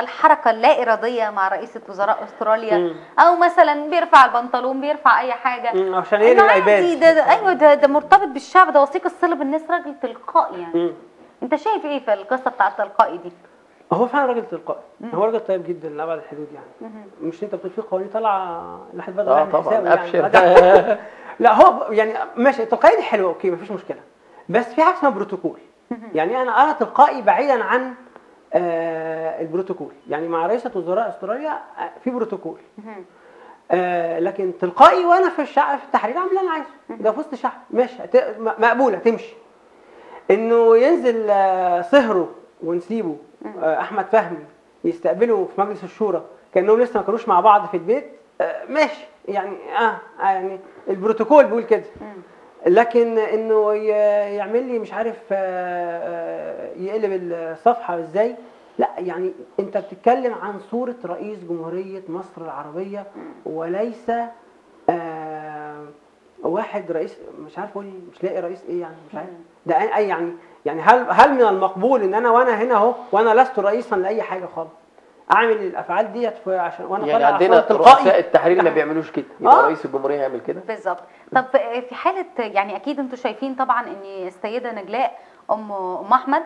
الحركة اللا ارادية مع رئيسه وزراء استراليا، او مثلا بيرفع البنطلون، بيرفع اي حاجة عشان ايه ال iPad. ده ايوه، ده مرتبط بالشعب، ده وثيق الصلة بالناس، راجل تلقائي يعني. انت شايف ايه في القصة بتاع التلقائي دي؟ هو فعلا راجل تلقائي، هو راجل طيب جدا لابعد الحدود يعني. مش انت بتقول فيه قوانين طالعه لحد بدل يعني طبعا ابشر يعني. لا هو يعني ماشي، التلقائي دي حلوة okay مفيش مشكلة، بس في حاجة اسمها بروتوكول. يعني انا تلقائي بعيدا عن البروتوكول، يعني مع رئيسه وزراء استراليا في بروتوكول، لكن تلقائي وانا في الشعب في التحرير اعمل اللي انا عايزه، ده في وسط شعب ماشي مقبولة تمشي. انه ينزل صهره ونسيبه احمد فهمي يستقبله في مجلس الشورى كانهم لسه ما كانوش مع بعض في البيت، ماشي يعني يعني البروتوكول بيقول كده. لكن انه يعمل لي مش عارف يقلب الصفحة ازاي، لا يعني انت بتتكلم عن صوره رئيس جمهورية مصر العربية وليس واحد رئيس مش عارف اقول، مش لاقي رئيس ايه يعني، مش عارف ده اي يعني هل من المقبول ان انا وانا هنا اهو وانا لست رئيسا لاي حاجة خالص اعمل الافعال ديت عشان وانا يعني عندنا رؤساء التحرير ما بيعملوش كده، يبقى رئيس الجمهورية يعمل كده بالظبط. طب في حاله يعني اكيد انتم شايفين طبعا ان السيدة نجلاء ام احمد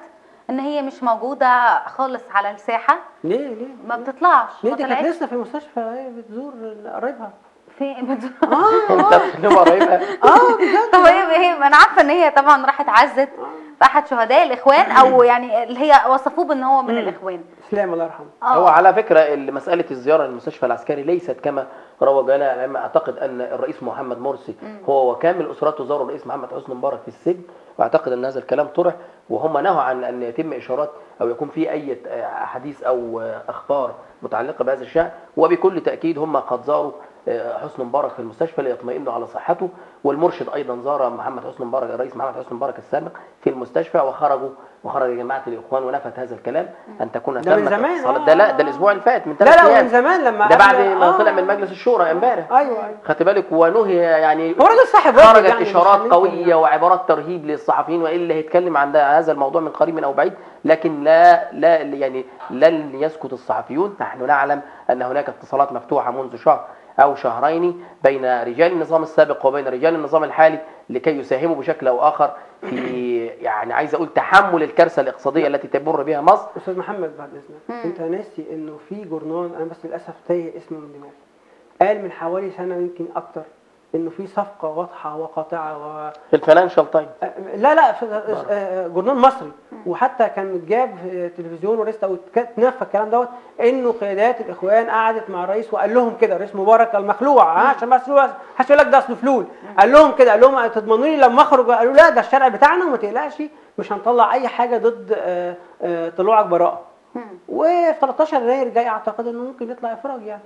ان هي مش موجودة خالص على الساحة. ليه ما بتطلعش؟ ليه؟ دي كانت لسه في المستشفى بتزور قرايبها. في انت بتزور قرايبها؟ بجد. طب هي انا عارفه ان هي طبعا راحت عزت في احد شهداء الاخوان، او يعني اللي هي وصفوه بان هو من الاخوان. اسلام الله يرحمه. هو على فكرة مسالة الزيارة للمستشفى العسكري ليست كما روج لها، لما اعتقد ان الرئيس محمد مرسي هو وكامل اسرته زاروا الرئيس محمد حسني مبارك في السجن، واعتقد ان هذا الكلام طرح، وهم نهوا عن ان يتم اشارات او يكون في اي احاديث او اخبار متعلقه بهذا الشان، وبكل تاكيد هم قد زاروا حسني مبارك في المستشفى ليطمئنوا على صحته، والمرشد ايضا زار محمد حسني مبارك الرئيس محمد حسني مبارك السابق في المستشفى، وخرج جماعة الاخوان ونفت هذا الكلام ان تكون ده من زمان. ده لا ده الاسبوع اللي فات من 3 ايام. لا من زمان لما ده بعد ما طلع من مجلس الشورى امبارح. ايوه خدت بالك، ونهي يعني هو راجل صاحب، خرجت يعني اشارات قوية وعبارات ترهيب للصحفيين والا هيتكلم عن هذا الموضوع من قريب او بعيد، لكن لا لا يعني لن يسكت الصحفيون. نحن نعلم ان هناك اتصالات مفتوحة منذ شهر أو شهرين بين رجال النظام السابق وبين رجال النظام الحالي لكي يساهموا بشكل أو آخر في يعني عايز أقول تحمل الكارثة الاقتصادية التي تمر بها مصر. أستاذ محمد بعد إذنك، أنت ناسي إنه في جورنال، أنا بس للأسف تايه اسمه من دماغي، قال من حوالي سنة يمكن أكتر إنه في صفقة واضحة وقاطعة في الفاينانشال تايمز. لا لا، جورنال مصري، وحتى كان اتجاب في تلفزيون ورئيس او اتنفى الكلام دوت، انه قيادات الاخوان قعدت مع الرئيس وقال لهم كده، الرئيس مبارك المخلوع عشان بس محدش يقول لك ده اصله فلول، قال لهم كده، قال لهم تضمنوا لي لما اخرج؟ قالوا لا ده الشارع بتاعنا وما تقلقش مش هنطلع اي حاجة ضد طلوعك براءه. وفي 13 يناير جاي اعتقد انه ممكن يطلع افراج يعني.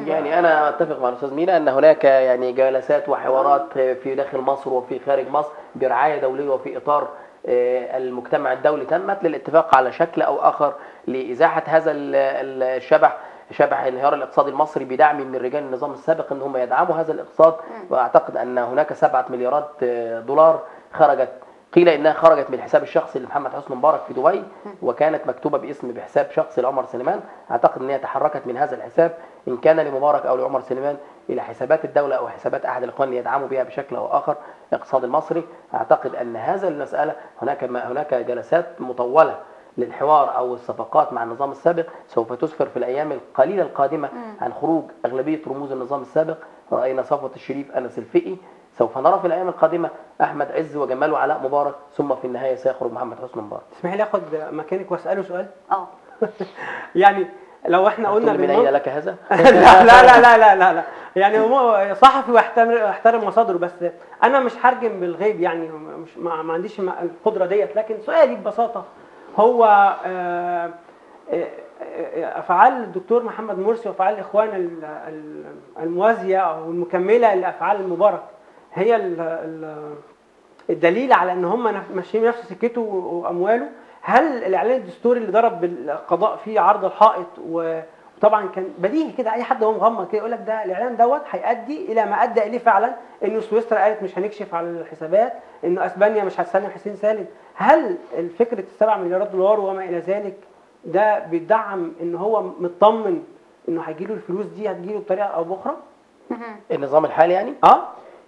يعني أنا أتفق مع الأستاذ مينا أن هناك يعني جلسات وحوارات في داخل مصر وفي خارج مصر برعاية دولية وفي إطار المجتمع الدولي تمت للاتفاق على شكل أو آخر لإزاحة هذا الشبح، شبح الانهيار الاقتصادي المصري، بدعم من رجال النظام السابق أن هم يدعموا هذا الاقتصاد. وأعتقد أن هناك 7 مليارات دولار خرجت، قيل انها خرجت من الحساب الشخصي لمحمد حسني مبارك في دبي، وكانت مكتوبة باسم بحساب شخصي لعمر سليمان. اعتقد ان هي تحركت من هذا الحساب ان كان لمبارك او لعمر سليمان الى حسابات الدولة او حسابات احد الاخوان ليدعموا بها بشكل او اخر الاقتصاد المصري. اعتقد ان هذا المسالة هناك جلسات مطولة للحوار او الصفقات مع النظام السابق سوف تسفر في الايام القليلة القادمة عن خروج اغلبية رموز النظام السابق. راينا صفوت الشريف، انس الفقي، سوف نرى في الايام القادمة احمد عز وجمال وعلاء مبارك، ثم في النهاية سيخرج محمد حسني مبارك. تسمحي لي اخد مكانك واساله سؤال؟ يعني لو احنا قلنا من اين لك هذا؟ لا لا لا لا لا لا، يعني هو صحفي واحترم مصادره، بس انا مش هرجم بالغيب يعني، مش ما عنديش القدرة ديت، لكن سؤالي ببساطة هو افعال الدكتور محمد مرسي وافعال الاخوان الموازيه او المكمله لافعال المبارك هي الدليل على ان هم ماشيين نفس سكته وامواله؟ هل الاعلان الدستوري اللي ضرب بالقضاء فيه عرض الحائط، وطبعا كان بديهي كده اي حد هو مغمض كده يقول لك ده الاعلان دوت هيؤدي الى ما ادى اليه فعلا، انه سويسرا قالت مش هنكشف على الحسابات، انه اسبانيا مش هتسلم حسين سالم. هل فكرة 7 مليارات دولار وما الى ذلك ده بيدعم ان هو مطمن انه هيجيله الفلوس دي، هتجيله بطريقة او باخرى. النظام الحالي يعني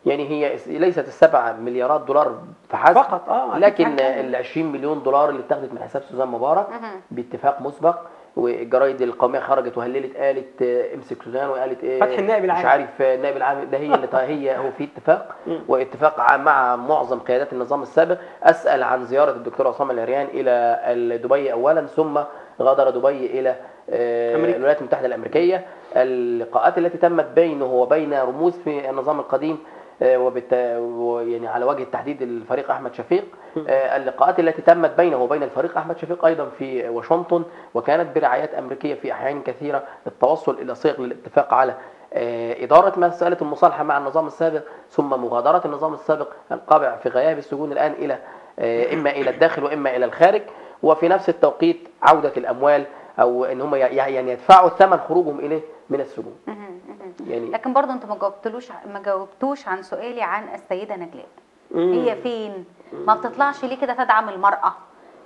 يعني هي ليست 7 مليارات دولار فحسب فقط، لكن ال 20 مليون دولار اللي اتاخدت من حساب سوزان مبارك باتفاق مسبق، والجرايد القومية خرجت وهللت قالت امسك سوزان، وقالت ايه فتح النائب العام، مش عارف النائب العام ده، هي اللي هي هو في اتفاق، واتفاق مع معظم قيادات النظام السابق. اسال عن زيارة الدكتور عصام العريان الى دبي اولا، ثم غادر دبي الى الولايات المتحدة الامريكية. اللقاءات التي تمت بينه وبين رموز في النظام القديم، يعني على وجه التحديد الفريق احمد شفيق، اللقاءات التي تمت بينه وبين الفريق احمد شفيق ايضا في واشنطن، وكانت برعايات امريكية في احيان كثيرة للتوصل الى صيغ للاتفاق على ادارة مسالة المصالحة مع النظام السابق، ثم مغادرة النظام السابق القابع في غياب السجون الان الى اما الى الداخل واما الى الخارج، وفي نفس التوقيت عوده الاموال، او ان هم يعني يدفعوا ثمن خروجهم اليه من السجون. يعني لكن برضه انتوا ما جاوبتوش عن سؤالي عن السيدة نجلاء. هي فين؟ ما بتطلعش ليه كده تدعم المراة؟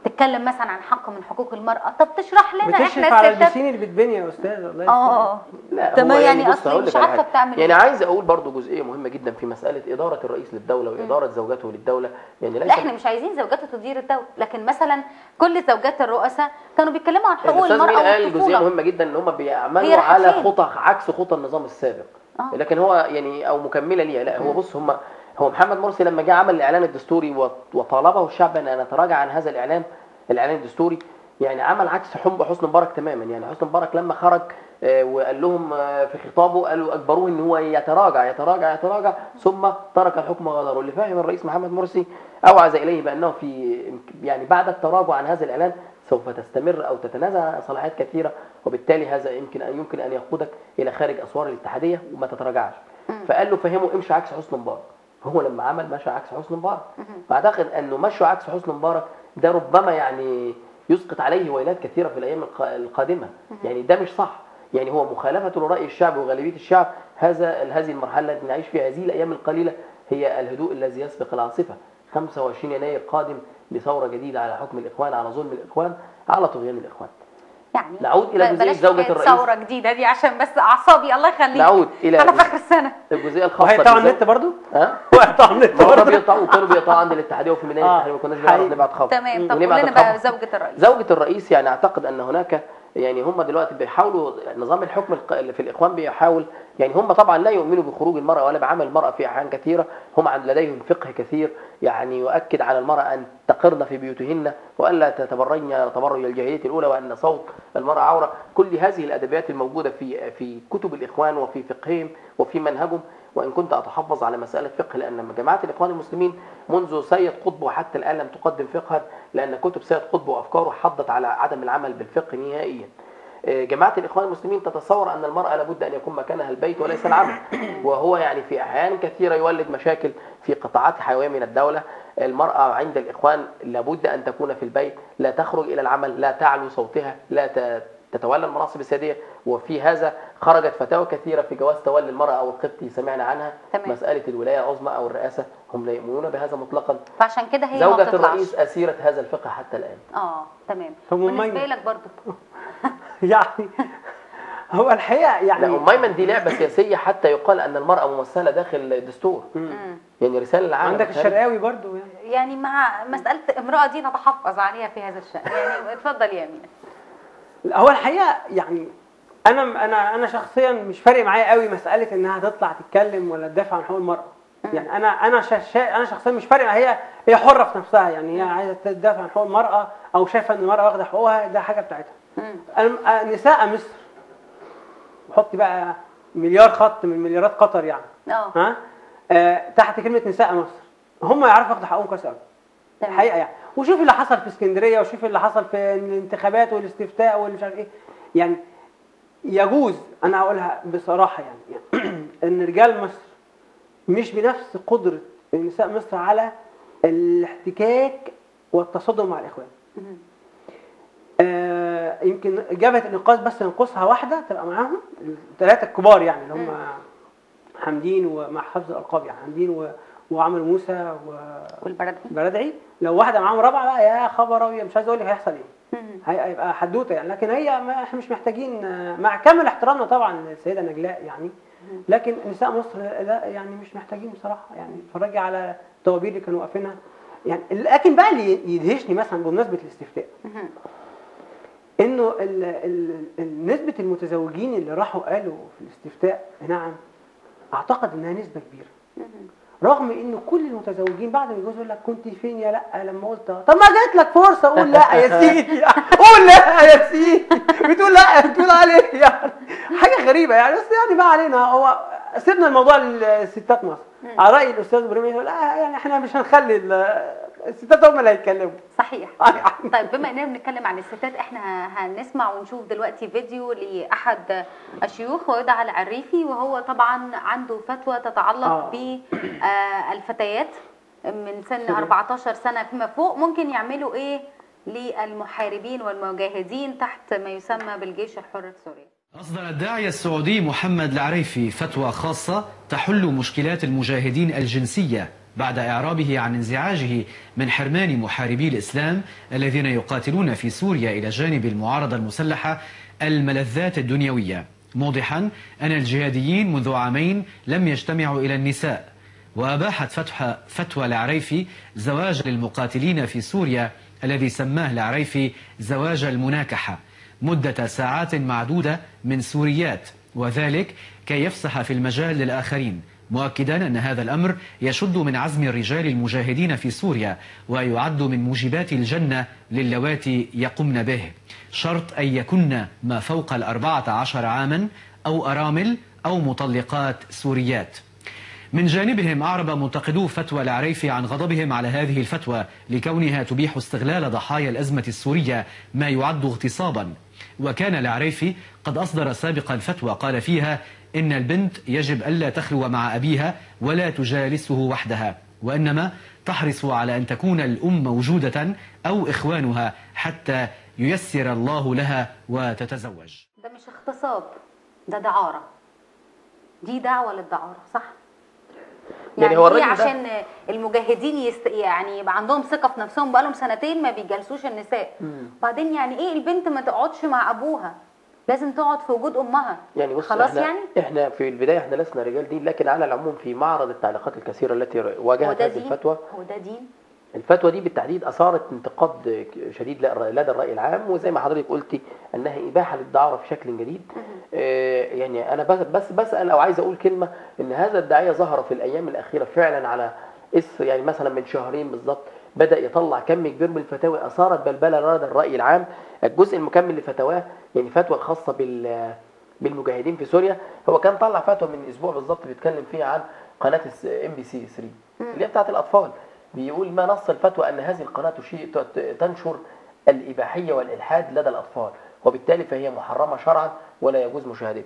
تتكلم مثلا عن حق من حقوق المراة، طب تشرح لنا احنا الستات. على البسين اللي بتبني يا استاذ الله يستر. لا تمام، يعني اصلا مش عارفه بتعمل يعني. عايز اقول برضو جزئية مهمة جدا في مسالة ادارة الرئيس للدولة واداره زوجته للدولة. يعني لا احنا مش عايزين زوجته تدير الدولة، لكن مثلا كل زوجات الرؤساء كانوا بيتكلموا عن حقوق المراة والطفوله. قال جزئية مهمة جدا ان هم بيعملوا على خطى عكس خطى النظام السابق. لكن هو يعني او مكملة ليها. لا هو بص، هم هو محمد مرسي لما جه عمل الاعلان الدستوري وطالبه الشعب ان نتراجع عن هذا الاعلان الدستوري، يعني عمل عكس حسني مبارك تماما. يعني حسني مبارك لما خرج وقال لهم في خطابه، قالوا اجبروه ان هو يتراجع يتراجع يتراجع، ثم ترك الحكم وغادره. اللي فاهم الرئيس محمد مرسي اوعز اليه بانه في يعني بعد التراجع عن هذا الاعلان سوف تستمر او تتنازع عن صلاحيات كثيرة، وبالتالي هذا يمكن ان يقودك الى خارج اسوار الاتحادية وما تتراجعش. فقال له فهمه امشي عكس حسني مبارك. هو لما عمل مشى عكس حسني مبارك. فاعتقد انه مشوا عكس حسني مبارك ده ربما يعني يسقط عليه ويلات كثيرة في الايام القادمة. يعني ده مش صح، يعني هو مخالفة لراي الشعب وغالبية الشعب. هذه المرحلة التي نعيش فيها هذه الايام القليلة هي الهدوء الذي يسبق العاصفة. 25 يناير قادم لثوره جديدة على حكم الاخوان، على ظلم الاخوان، على طغيان الاخوان. يعني نعود الى جزئية زوجة الرئيس. ثورة جديدة دي عشان بس اعصابي الله يخليك. نعود الى انا في اخر السنة الجزئية الخاصة. وهيقطعوا النت برضه؟ ها؟ وهيقطعوا النت برضه. كانوا بيقطعوا عند الاتحادية وفي ميدان التحرير، ما كناش بنعرف نبعت خبر. تمام. طب قول لنا بقى زوجة الرئيس. زوجة الرئيس يعني اعتقد ان هناك يعني هم دلوقتي بيحاولوا نظام الحكم في الاخوان بيحاول، يعني هم طبعا لا يؤمنوا بخروج المراة ولا بعمل المراة في احيان كثيرة. هم لديهم فقه كثير يعني يؤكد على المراة ان تقرن في بيوتهن والا تتبرجن تبرج الجاهلية الاولى، وان صوت المراة عورة. كل هذه الادبيات الموجودة في كتب الاخوان وفي فقههم وفي منهجهم. وان كنت اتحفظ على مسالة فقه، لان جماعة الاخوان المسلمين منذ سيد قطب وحتى الان لم تقدم فقها، لان كتب سيد قطب وافكاره حضت على عدم العمل بالفقه نهائيا. جماعة الاخوان المسلمين تتصور ان المراة لابد ان يكون مكانها البيت وليس العمل، وهو يعني في احيان كثيرة يولد مشاكل في قطاعات حيوية من الدولة. المراة عند الاخوان لابد ان تكون في البيت، لا تخرج الى العمل، لا تعلو صوتها، لا تتولى المناصب السياديه. وفي هذا خرجت فتاوى كثيرة في جواز تولي المراة او القبطي، سمعنا عنها. تمام. مسالة الولاية العظمى او الرئاسة هم لا يؤمنون بهذا مطلقا، فعشان كده هي زوجة الرئيس اسيرة هذا الفقه حتى الان. تمام. بالنسبة لك برضه يعني هو الحقيقة يعني لا، ام ايمن دي لعبه سياسية حتى يقال ان المراة ممثلة داخل الدستور. يعني رسالة للعالم. عندك الشرقاوي برضه يعني مع مسالة امراة دي نتحفظ عليها في هذا الشان. يعني اتفضل يا امينه. هو الحقيقة يعني انا شخصيا مش فارق معايا قوي مسالة انها تطلع تتكلم ولا تدافع عن حقوق المراة. يعني انا شخصيا مش فارق، هي حره في نفسها، يعني هي عايزه تدافع عن حقوق المراة او شايفه ان المراة واخده حقوقها، ده حاجة بتاعتها. نساء مصر، حطي بقى مليار خط من مليارات قطر يعني ها تحت كلمة نساء مصر، هم يعرفوا ياخدوا حقهم كويس قوي الحقيقة يعني. وشوف اللي حصل في اسكندرية، وشوف اللي حصل في الانتخابات والاستفتاء واللي مش عارف ايه. يعني يجوز، انا هقولها بصراحة يعني ان رجال مصر مش بنفس قدره نساء مصر على الاحتكاك والتصادم مع الاخوان. يمكن جبهة الانقاذ بس ينقصها واحدة تبقى معاهم، الثلاثة الكبار يعني اللي هم حمدين ومع حفظ الالقاب يعني حمدين وعمرو موسى والبرادعي، لو واحدة معاهم رابعه بقى يا خبر ابيض، مش عايز اقول لك هيحصل ايه، هيبقى حدوتة يعني. لكن هي احنا مش محتاجين، مع كامل احترامنا طبعا للسيدة نجلاء يعني، لكن نساء مصر لا يعني مش محتاجين بصراحة يعني. اتفرجي على الطوابير اللي كانوا واقفينها يعني. لكن بقى اللي يدهشني مثلا بمناسبة الاستفتاء انه نسبه المتزوجين اللي راحوا قالوا في الاستفتاء نعم، اعتقد انها نسبه كبيرة، رغم ان كل المتزوجين بعد ما يتجوزوا يقول لك كنت فين يا لا لما قلت، طب ما جات لك فرصة قول لا يا سيدي، قول لا يا سيدي، بتقول لا بتقول عليه يعني حاجة غريبة يعني. بس يعني ما علينا، هو سيبنا الموضوع للستات مصر. على راي الاستاذ ابراهيم لا يعني احنا مش هنخلي الستات هم اللي هيتكلموا. صحيح. طيب بما اننا بنتكلم عن الستات، احنا هنسمع ونشوف دلوقتي فيديو لاحد الشيوخ ويدعى العريفي، وهو طبعا عنده فتوى تتعلق بالفتيات من سن 14 سنة فيما فوق، ممكن يعملوا ايه للمحاربين والمجاهدين تحت ما يسمى بالجيش الحر في سوريا. أصدر الداعية السعودي محمد العريفي فتوى خاصة تحل مشكلات المجاهدين الجنسية بعد إعرابه عن انزعاجه من حرمان محاربي الإسلام الذين يقاتلون في سوريا إلى جانب المعارضة المسلحة الملذات الدنيوية، موضحا أن الجهاديين منذ عامين لم يجتمعوا إلى النساء. وأباحت فتوى العريفي زواج للمقاتلين في سوريا الذي سماه العريفي زواج المناكحة مدة ساعات معدودة من سوريات، وذلك كي يفسح في المجال للآخرين، مؤكدا أن هذا الأمر يشد من عزم الرجال المجاهدين في سوريا ويعد من موجبات الجنة للواتي يقمن به، شرط أن يكن ما فوق 14 عاما أو أرامل أو مطلقات سوريات. من جانبهم أعرب منتقدو فتوى العريفي عن غضبهم على هذه الفتوى لكونها تبيح استغلال ضحايا الأزمة السورية ما يعد اغتصابا. وكان العريفي قد أصدر سابقا فتوى قال فيها إن البنت يجب ألا تخلو مع أبيها ولا تجالسه وحدها، وإنما تحرص على أن تكون الأم موجودة أو إخوانها حتى ييسر الله لها وتتزوج. ده مش اغتصاب، ده دعارة، دي دعوة للدعارة، صح؟ يعني هو الراجل عشان المجاهدين يعني يبقى عندهم ثقة في نفسهم، بقالهم سنتين ما بيجالسوش النساء. بعدين يعني ايه البنت ما تقعدش مع ابوها، لازم تقعد في وجود امها يعني. بص خلاص احنا يعني احنا في البداية احنا لسنا رجال دين، لكن على العموم في معرض التعليقات الكثيرة التي واجهت هذه الفتوى، هو ده دين؟ الفتوى دي بالتحديد اثارت انتقاد شديد لدى الراي العام، وزي ما حضرتك قلتي انها اباحه للدعاره في شكل جديد. يعني انا بس بسال او عايز اقول كلمة، ان هذا الداعية ظهر في الايام الاخيرة فعلا على يعني مثلا من شهرين بالظبط بدا يطلع كم كبير من الفتاوي اثارت بلبلة لدى الراي العام. الجزء المكمل لفتواه يعني فتوى الخاصة بالمجاهدين في سوريا، هو كان طلع فتوى من اسبوع بالظبط بيتكلم فيها عن قناة MBC 3 اللي هي بتاعه الاطفال، بيقول ما نص الفتوى أن هذه القناة تنشر الإباحية والإلحاد لدى الأطفال، وبالتالي فهي محرمة شرعا ولا يجوز مشاهدتها.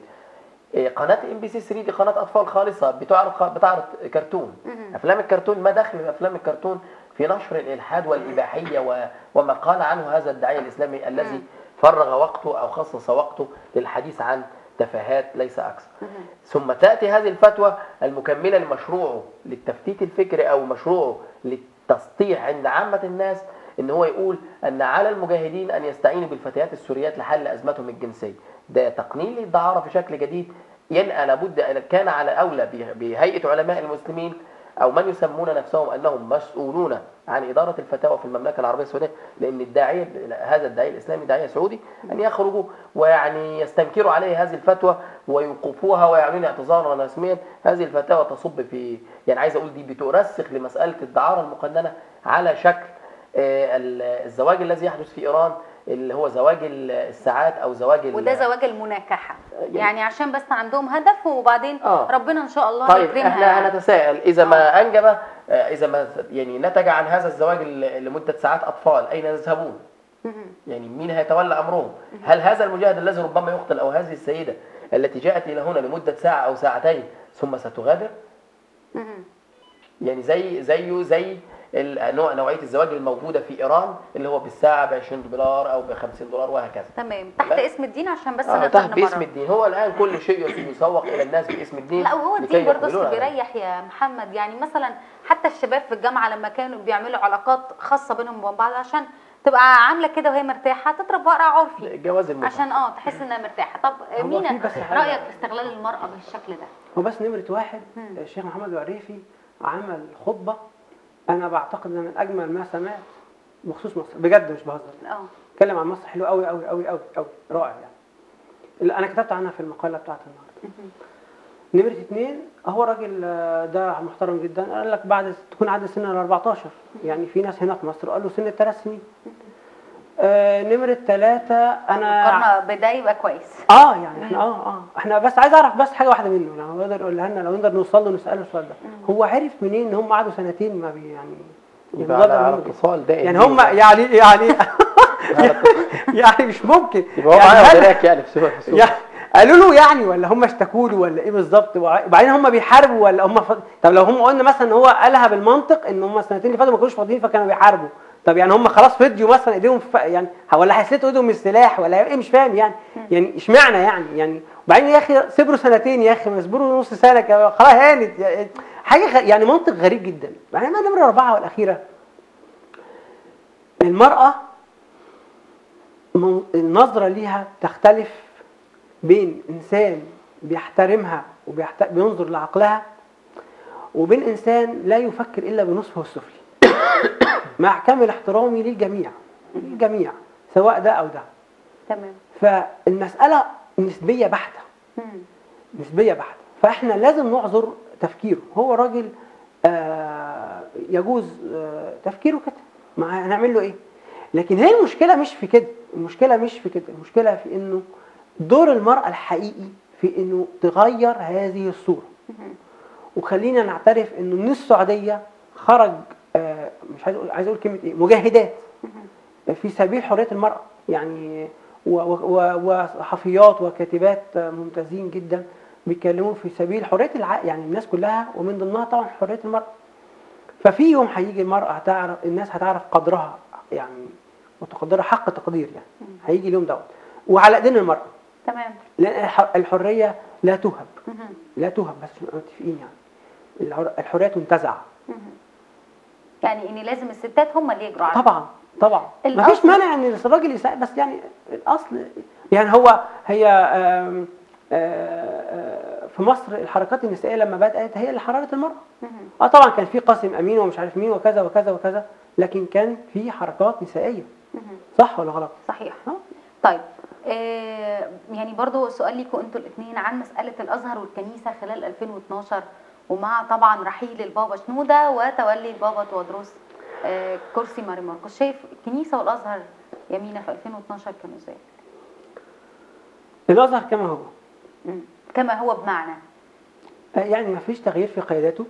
قناة MBC 3 دي قناة أطفال خالصة، بتعرض كرتون، أفلام الكرتون. ما دخل أفلام الكرتون في نشر الإلحاد والإباحية وما قال عنه هذا الداعية الإسلامي الذي فرغ وقته أو خصص وقته للحديث عن تفاهات ليس أكثر. ثم تأتي هذه الفتوى المكملة لمشروعه للتفتيت الفكري أو مشروعه للتسطيح عند عامة الناس، إن هو يقول أن على المجاهدين أن يستعينوا بالفتيات السوريات لحل أزمتهم الجنسية. ده تقنين للدعارة في شكل جديد، ينقى لابد أن كان على أولى بهيئة علماء المسلمين أو من يسمون نفسهم أنهم مسؤولون عن إدارة الفتاوى في المملكة العربية السعودية، لأن الداعية هذا الداعية الإسلامي داعية سعودي، أن يخرجوا ويعني يستنكروا عليه هذه الفتوى ويوقفوها ويعلنوا اعتذارا رسميا. هذه الفتاوى تصب في يعني عايز أقول دي بترسخ لمسألة الدعارة المقننة على شكل الزواج الذي يحدث في إيران، اللي هو زواج الساعات او زواج وده زواج المناكحه يعني عشان بس عندهم هدف، وبعدين ربنا ان شاء الله طيب يكرمها. احنا هنتساءل اذا ما انجب، اذا ما يعني نتج عن هذا الزواج لمدة ساعات اطفال، اين يذهبون؟ يعني مين هيتولى امرهم؟ هل هذا المجاهد الذي ربما يقتل او هذه السيدة التي جاءت الى هنا لمدة ساعة او ساعتين ثم ستغادر؟ يعني زي زيه زي نوعية الزواج الموجودة في ايران اللي هو بالساعة ب 20 دولار او ب 50 دولار وهكذا. تمام، تحت اسم الدين عشان بس نقدر تحت باسم الدين. هو الان كل شيء يسوق الى الناس باسم الدين. لا وهو الدين برضه بيريح يا محمد، يعني مثلا حتى الشباب في الجامعة لما كانوا بيعملوا علاقات خاصة بينهم وبين بعض عشان تبقى عامله كده وهي مرتاحة تضرب ورقة عرفي الجواز المتعة عشان تحس انها مرتاحة. طب مينا رايك في استغلال المراة بالشكل ده؟ هو بس نمره واحد، الشيخ محمد العريفي عمل خطبه انا بعتقد ان من اجمل ما سمعت بخصوص مصر، بجد مش بهزر. اتكلم عن مصر حلو قوي قوي قوي قوي قوي، رائع يعني، اللي انا كتبت عنها في المقالة بتاعت النهارده. نمره 2، هو الراجل ده محترم جدا، قال لك بعد تكون عدى سن ال 14، يعني في ناس هنا في مصر قالوا سن 3 سنين. نمرة 3، انا مقارنة بده يبقى كويس. يعني احنا احنا بس عايز اعرف بس حاجة واحدة منه، لو نقدر يقولها لنا، لو نقدر نوصل له نساله السؤال ده، هو عرف منين ان هم قعدوا سنتين ما بي يعني يبقى على اتصال دائم يعني هم يعني يعني مش ممكن يبقى هو معاه يعني في السوق يعني قالوا له يعني، ولا هم اشتكوا له ولا ايه بالظبط؟ وبعدين هم بيحاربوا ولا هم طب لو هم قلنا مثلا ان هو قالها بالمنطق ان هم السنتين اللي فاتوا ما كانوش فاضيين فكانوا بيحاربوا، طب يعني هم خلاص فديوا مثلا ايديهم يعني ولا هيسلتوا ايدهم من السلاح ولا ايه؟ مش فاهم يعني اشمعنى يعني وبعدين يا اخي صبروا سنتين، يا اخي ما صبروا نص سنة خلاص هانت يعني حاجة يعني منطق غريب جدا. بعدين بقى نمره 4 والاخيرة، المراة النظرة ليها تختلف بين انسان بيحترمها وبينظر لعقلها، وبين انسان لا يفكر الا بنصفه السفلي. مع كامل احترامي للجميع، للجميع سواء ده او ده. تمام. فالمسالة نسبيه بحته، نسبيه بحته، فاحنا لازم نعذر تفكيره. هو راجل يجوز تفكيره كده، ما هنعمل له ايه؟ لكن هي المشكلة مش في كده، المشكلة مش في كده، المشكلة في انه دور المرأة الحقيقي في انه تغير هذه الصورة. وخلينا نعترف انه من السعودية خرج مش عايز اقول كلمة ايه، مجاهدات في سبيل حرية المرأة يعني، وصحفيات وكاتبات ممتازين جدا بيتكلموا في سبيل حرية يعني الناس كلها، ومن ضمنها طبعا حرية المرأة. ففي يوم هيجي المرأة هتعرف، الناس هتعرف قدرها يعني، وتقدرها حق تقدير يعني، هيجي اليوم دوت وعلى ايدين المرأة. تمام. لأن الحرية لا تهب، لا تهب، بس عشان نبقى متفقين يعني، الحرية تنتزع. يعني ان لازم الستات هم اللي يجروا عليها. طبعا طبعا، ما فيش مانع ان الراجل يساعد، بس يعني الاصل يعني هو هي آم آم في مصر الحركات النسائية لما بدات هي اللي حررت المراة. طبعا كان في قاسم امين ومش عارف مين وكذا وكذا وكذا، لكن كان في حركات نسائية. صح ولا غلط؟ صحيح. طيب يعني برضو سؤال ليكم انتوا الاثنين عن مسألة الأزهر والكنيسة خلال 2012، ومع طبعا رحيل البابا شنودة وتولي البابا تودروس كرسي ماري مرقس، شايف الكنيسة والأزهر يمينة في 2012 كانوا ازاي؟ الأزهر كما هو. كما هو بمعنى؟ يعني ما فيش تغيير في قيادته.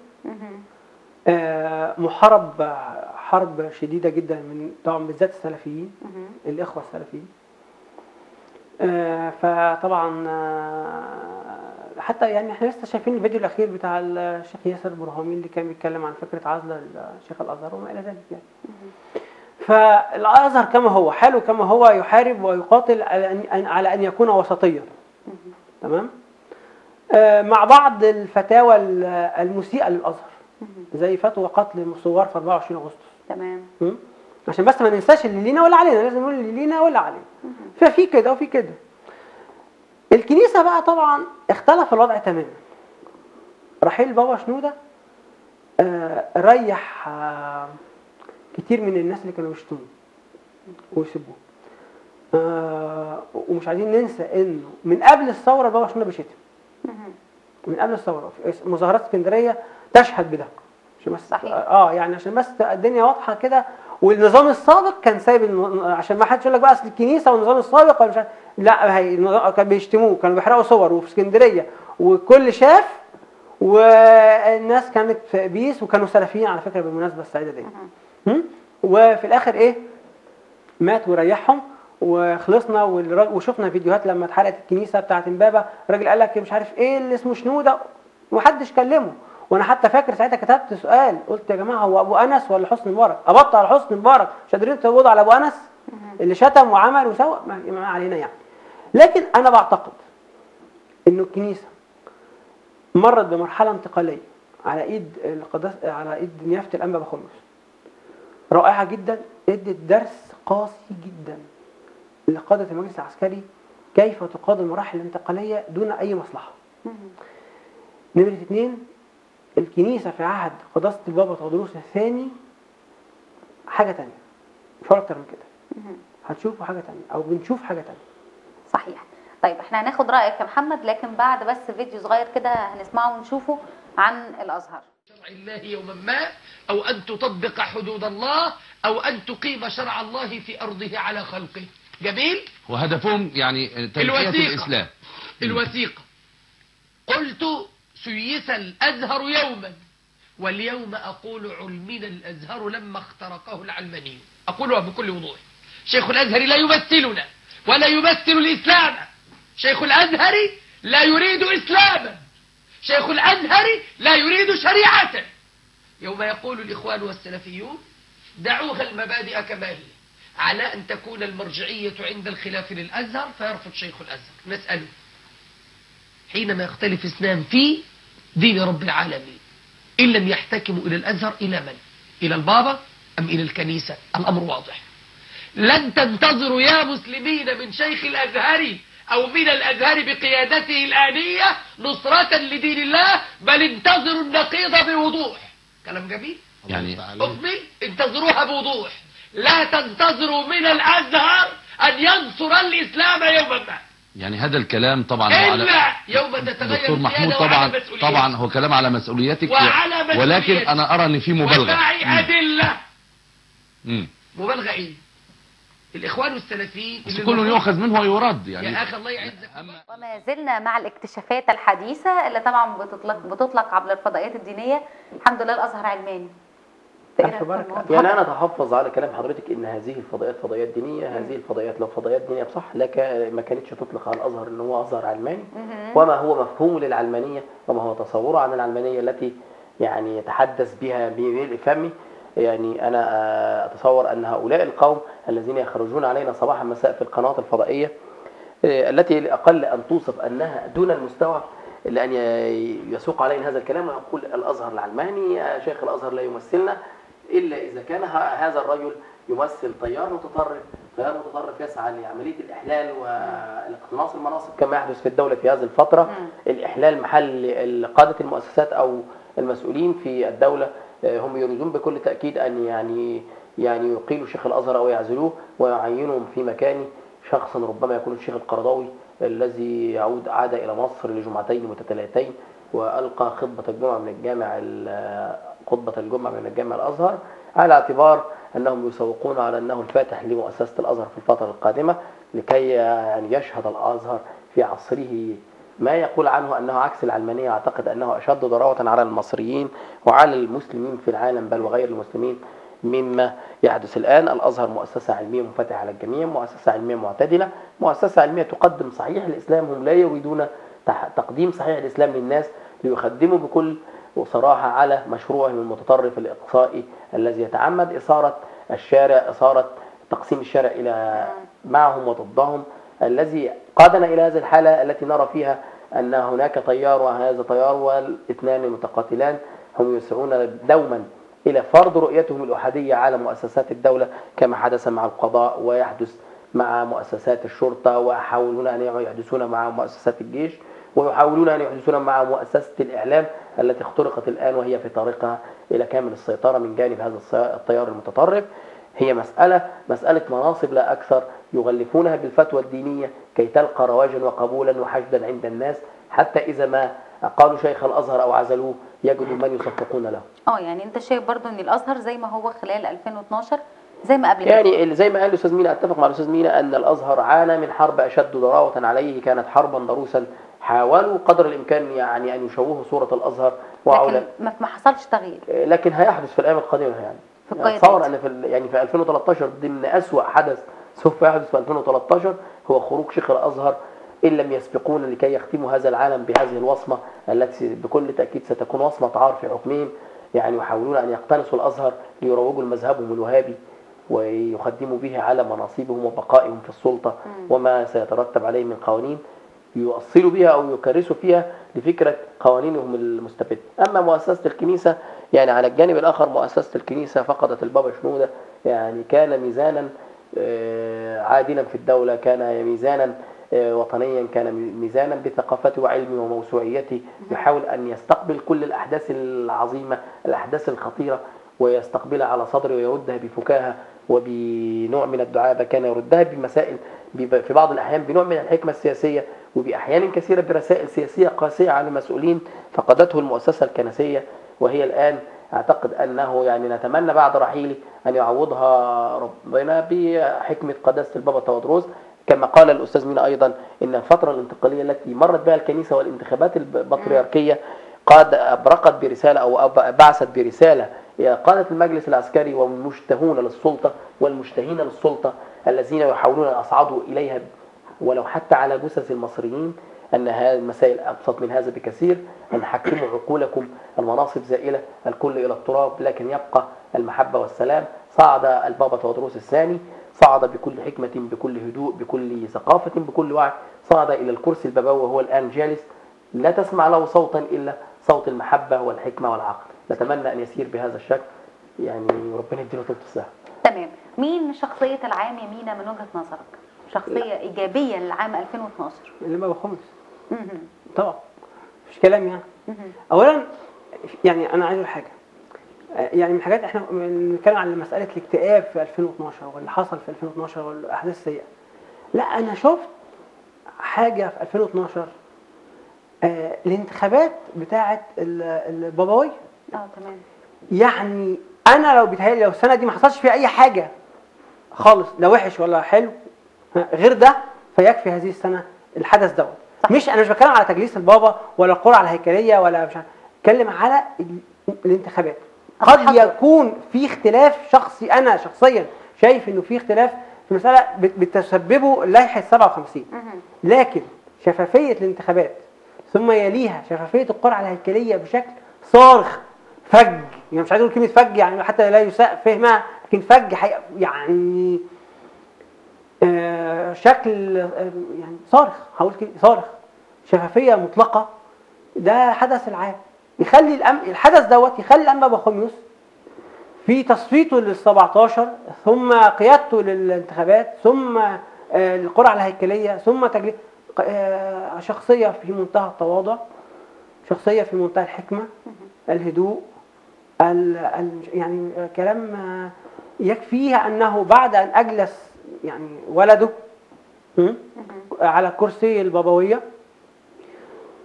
محارب حرب شديدة جدا من طبعا بالذات السلفيين، الإخوة السلفيين. فطبعا حتى يعني احنا لسه شايفين الفيديو الاخير بتاع الشيخ ياسر برهامي اللي كان بيتكلم عن فكرة عزل الشيخ الازهر وما الى ذلك يعني. فالازهر كما هو حاله كما هو، يحارب ويقاتل على ان يكون وسطيا. تمام. مع بعض الفتاوى المسيئه للازهر، زي فتوى قتل الثوار في 24 اغسطس. تمام. عشان بس ما ننساش اللي لينا ولا علينا، لازم نقول اللي لينا ولا علينا. ففي كده وفي كده. الكنيسة بقى طبعا اختلف الوضع تماما. رحيل بابا شنودة ريح كتير من الناس اللي كانوا بيشتموه ويسبوه. ومش عايزين ننسى انه من قبل الثورة بابا شنودة بيشتم. من قبل الثورة مظاهرات اسكندرية تشهد بده. عشان بس صحيح. يعني عشان بس الدنيا واضحة كده. والنظام السابق كان سايب عشان ما حدش يقول لك بقى اصل الكنيسة والنظام السابق ولا مش عارف، لا هي كانوا بيشتموه، كانوا بيحرقوا صور وفي اسكندرية والكل شاف، والناس كانت في بيس وكانوا سلفيين على فكرة بالمناسبة السعيدة دي. وفي الاخر ايه؟ مات وريحهم وخلصنا. وشفنا فيديوهات لما اتحرقت الكنيسة بتاعت امبابه، الراجل قال لك مش عارف ايه اللي اسمه شنودة ومحدش كلمة. وانا حتى فاكر ساعتها كتبت سؤال، قلت يا جماعة هو ابو انس ولا حسني مبارك؟ قبضت على حسني مبارك، مش قادرين تقبضوا على ابو انس اللي شتم وعمل وسوى، ما علينا يعني. لكن انا بعتقد انه الكنيسة مرت بمرحلة انتقالية على ايد القداس، على ايد نيافه الانبا بخمس، رائعة جدا، ادت درس قاسي جدا لقادة المجلس العسكري كيف تقاد المراحل الانتقالية دون اي مصلحة. نمره 2، الكنيسة في عهد قداسة البابا تودروس الثاني حاجة ثانية، مش اكتر من كده. هتشوفوا حاجة ثانية او بنشوف حاجة ثانية. صحيح. طيب احنا هناخد رايك يا محمد، لكن بعد بس فيديو صغير كده هنسمعه ونشوفه عن الازهر. شرع الله يوما ما، او ان تطبق حدود الله، او ان تقيم شرع الله في ارضه على خلقه. جميل؟ وهدفهم يعني تنمية الاسلام. الوثيقة. قلت سيس الازهر يوما، واليوم اقول علمنا الازهر لما اخترقه العلمانيون. اقولها بكل وضوح. شيخ الازهر لا يمثلنا ولا يمثل الاسلام. شيخ الازهر لا يريد اسلاما. شيخ الازهر لا يريد شريعة. يوم يقول الاخوان والسلفيون دعوها المبادئ كما هي، على ان تكون المرجعية عند الخلاف للازهر، فيرفض شيخ الازهر. نسأله حينما يختلف اثنان في دين رب العالمين، إن لم يحتكموا إلى الأزهر إلى من؟ إلى البابا أم إلى الكنيسة؟ الأمر واضح. لن تنتظروا يا مسلمين من شيخ الأزهر أو من الأزهر بقيادته الآنية نصرة لدين الله، بل انتظروا النقيض بوضوح. كلام جميل؟ يعني أكمل؟ انتظروها بوضوح. لا تنتظروا من الأزهر أن ينصر الإسلام يوما ما. يعني هذا الكلام طبعا إلا يوم تتغير دكتور محمود، طبعا هو كلام على مسؤوليتك وعلى مسؤوليتك، ولكن انا ارى ان في مبالغه ومعي ادلة. مبالغه ايه؟ الاخوان والسلفيين كل يؤخذ منه ويرد يعني. يا اخي الله يعزك. وما زلنا مع الاكتشافات الحديثة اللي طبعا بتطلق عبر الفضائيات الدينية. الحمد لله الازهر علماني. يعني انا اتحفظ على كلام حضرتك ان هذه الفضائيات فضائيات دينية. هذه الفضائيات لو فضائيات دينية بصح لك ما كانتش تطلق على الازهر ان هو ازهر علماني، وما هو مفهومه للعلمانيه وما هو تصوره عن العلمانية التي يعني يتحدث بها بملء فمه. يعني انا اتصور ان هؤلاء القوم الذين يخرجون علينا صباحا مساء في القنوات الفضائية التي اقل ان توصف انها دون المستوى لان يسوق علينا هذا الكلام ويقول الازهر العلماني، شيخ الازهر لا يمثلنا، إلا إذا كان هذا الرجل يمثل تيار متطرف، تيار متطرف يسعى لعملية الإحلال والاقتناص المناصب كما يحدث في الدولة في هذه الفترة. الإحلال محل قادة المؤسسات أو المسؤولين في الدولة، هم يريدون بكل تأكيد أن يعني يقيلوا شيخ الأزهر أو يعزلوه ويعينهم في مكانه شخصا ربما يكون الشيخ القرضاوي الذي عاد إلى مصر لجمعتين متتاليتين وألقى خطبة الجمعة من الجامع خطبة الجمعة من الجامع الأزهر، على اعتبار أنهم يسوقون على أنه الفاتح لمؤسسة الأزهر في الفترة القادمة، لكي يعني يشهد الأزهر في عصره ما يقول عنه أنه عكس العلمانية. أعتقد أنه أشد ضراوة على المصريين وعلى المسلمين في العالم بل وغير المسلمين مما يحدث الآن. الأزهر مؤسسة علمية منفتحة على الجميع، مؤسسة علمية معتدلة، مؤسسة علمية تقدم صحيح الإسلام. هم لا يريدون تقديم صحيح الإسلام للناس ليخدموا بكل وصراحة على مشروعهم المتطرف الإقصائي الذي يتعمد إثارة الشارع، إثارة تقسيم الشارع إلى معهم وضدهم، الذي قادنا إلى هذه الحالة التي نرى فيها أن هناك تيار وهذا تيار والاثنان متقاتلان، هم يسعون دوما إلى فرض رؤيتهم الأحادية على مؤسسات الدولة كما حدث مع القضاء ويحدث مع مؤسسات الشرطة، ويحاولون أن يحدثون مع مؤسسات الجيش، ويحاولون أن يحدثون مع مؤسسة الإعلام التي اخترقت الآن وهي في طريقها إلى كامل السيطرة من جانب هذا التيار المتطرف. هي مسألة مناصب لا أكثر، يغلفونها بالفتوى الدينية كي تلقى رواجا وقبولا وحشدا عند الناس، حتى إذا ما أقالوا شيخ الأزهر أو عزلوه يجدوا من يصفقون له. يعني أنت شايف برضو أن الأزهر زي ما هو خلال 2012 زي ما قبل يعني زي ما قال الأستاذ مينا، أتفق مع الأستاذ مينا أن الأزهر عانى من حرب أشد ضراوة عليه، كانت حربا ضروسا، حاولوا قدر الإمكان يعني أن يشوهوا صورة الأزهر، لكن ما حصلش تغيير، لكن هيحدث في الأيام القادمة. يعني أتصور أن في 2013 ضمن أسوأ حدث سوف يحدث في 2013 هو خروج شيخ الأزهر إن لم يسبقونا لكي يختموا هذا العالم بهذه الوصمة التي بكل تأكيد ستكون وصمة عار في حكمهم. يعني يحاولون أن يقتنصوا الأزهر ليروجوا لمذهبهم الوهابي ويخدموا به على مناصبهم وبقائهم في السلطة وما سيترتب عليه من قوانين يؤصلوا بها أو يكرسوا فيها لفكرة قوانينهم المستبدة. أما مؤسسة الكنيسة يعني على الجانب الآخر، مؤسسة الكنيسة فقدت البابا شنودة، يعني كان ميزانا عادلا في الدولة، كان ميزانا وطنيا، كان ميزانا بثقافته وعلمه وموسوعيته، يحاول أن يستقبل كل الأحداث العظيمة، الأحداث الخطيرة، ويستقبلها على صدره ويردها بفكاهة وبنوع من الدعابة. كان يردها بمسائل في بعض الأحيان بنوع من الحكمة السياسية، وبأحيان كثيرة برسائل سياسية قاسية على المسؤولين فقدته المؤسسة الكنسية. وهي الآن أعتقد أنه يعني نتمنى بعد رحيله أن يعوضها ربنا بحكمة قداسة البابا تواضروس. كما قال الأستاذ مينا أيضا إن الفترة الانتقالية التي مرت بها الكنيسة والانتخابات البطريركية قد أبرقت برسالة أو بعثت برسالة إلى قادة المجلس العسكري والمشتهون للسلطة والمشتهين للسلطة الذين يحاولون أن يصعدوا إليها ولو حتى على جثث المصريين، أن هذه المسائل أبسط من هذا بكثير، أن حكموا عقولكم، المناصب زائلة، الكل إلى التراب، لكن يبقى المحبة والسلام. صعد البابا تواضروس الثاني، صعد بكل حكمة، بكل هدوء، بكل ثقافة، بكل وعي، صعد إلى الكرسي البابوي وهو الآن جالس، لا تسمع له صوتا إلا صوت المحبة والحكمة والعقل. نتمنى أن يسير بهذا الشكل، يعني ربنا يديله طول الصحة. تمام. مين شخصية العام يا مينا من وجهة نظرك؟ شخصية إيجابية للعام 2012؟ اللي ما بخمس طبعا مش كلام يعني. أولا يعني أنا عايز أقول حاجة، يعني من الحاجات احنا بنتكلم عن مسألة الاكتئاب في 2012 واللي حصل في 2012 والأحداث السيئة. لا، أنا شفت حاجة في 2012، الانتخابات بتاعة البابوية. تمام. يعني أنا لو بيتهيألي لو السنة دي ما حصلش فيها أي حاجة خالص، لا وحش ولا حلو غير ده، فيكفي هذه السنة الحدث دوت. مش أنا مش بتكلم على تجليس البابا ولا القرعة الهيكلية ولا مش عارف، بتكلم على الانتخابات. قد يكون في اختلاف شخصي، أنا شخصيا شايف إنه في اختلاف في مسألة بتسببه لائحة 57، لكن شفافية الانتخابات ثم يليها شفافية القرعة الهيكلية بشكل صارخ فج، يعني مش عايز أقول كلمة فج يعني حتى لا يساء فهمها، لكن فج يعني شكل يعني صارخ، هقول كده صارخ، شفافية مطلقة. ده حدث العام يخلي الحدث دوت يخلي الأنبا بخوميوس في تصفيته لل 17، ثم قيادته للانتخابات، ثم القرعة الهيكلية، ثم تجليد، شخصية في منتهى التواضع، شخصية في منتهى الحكمة، الهدوء، يعني كلام يكفيها أنه بعد أن أجلس يعني ولده على كرسي البابوية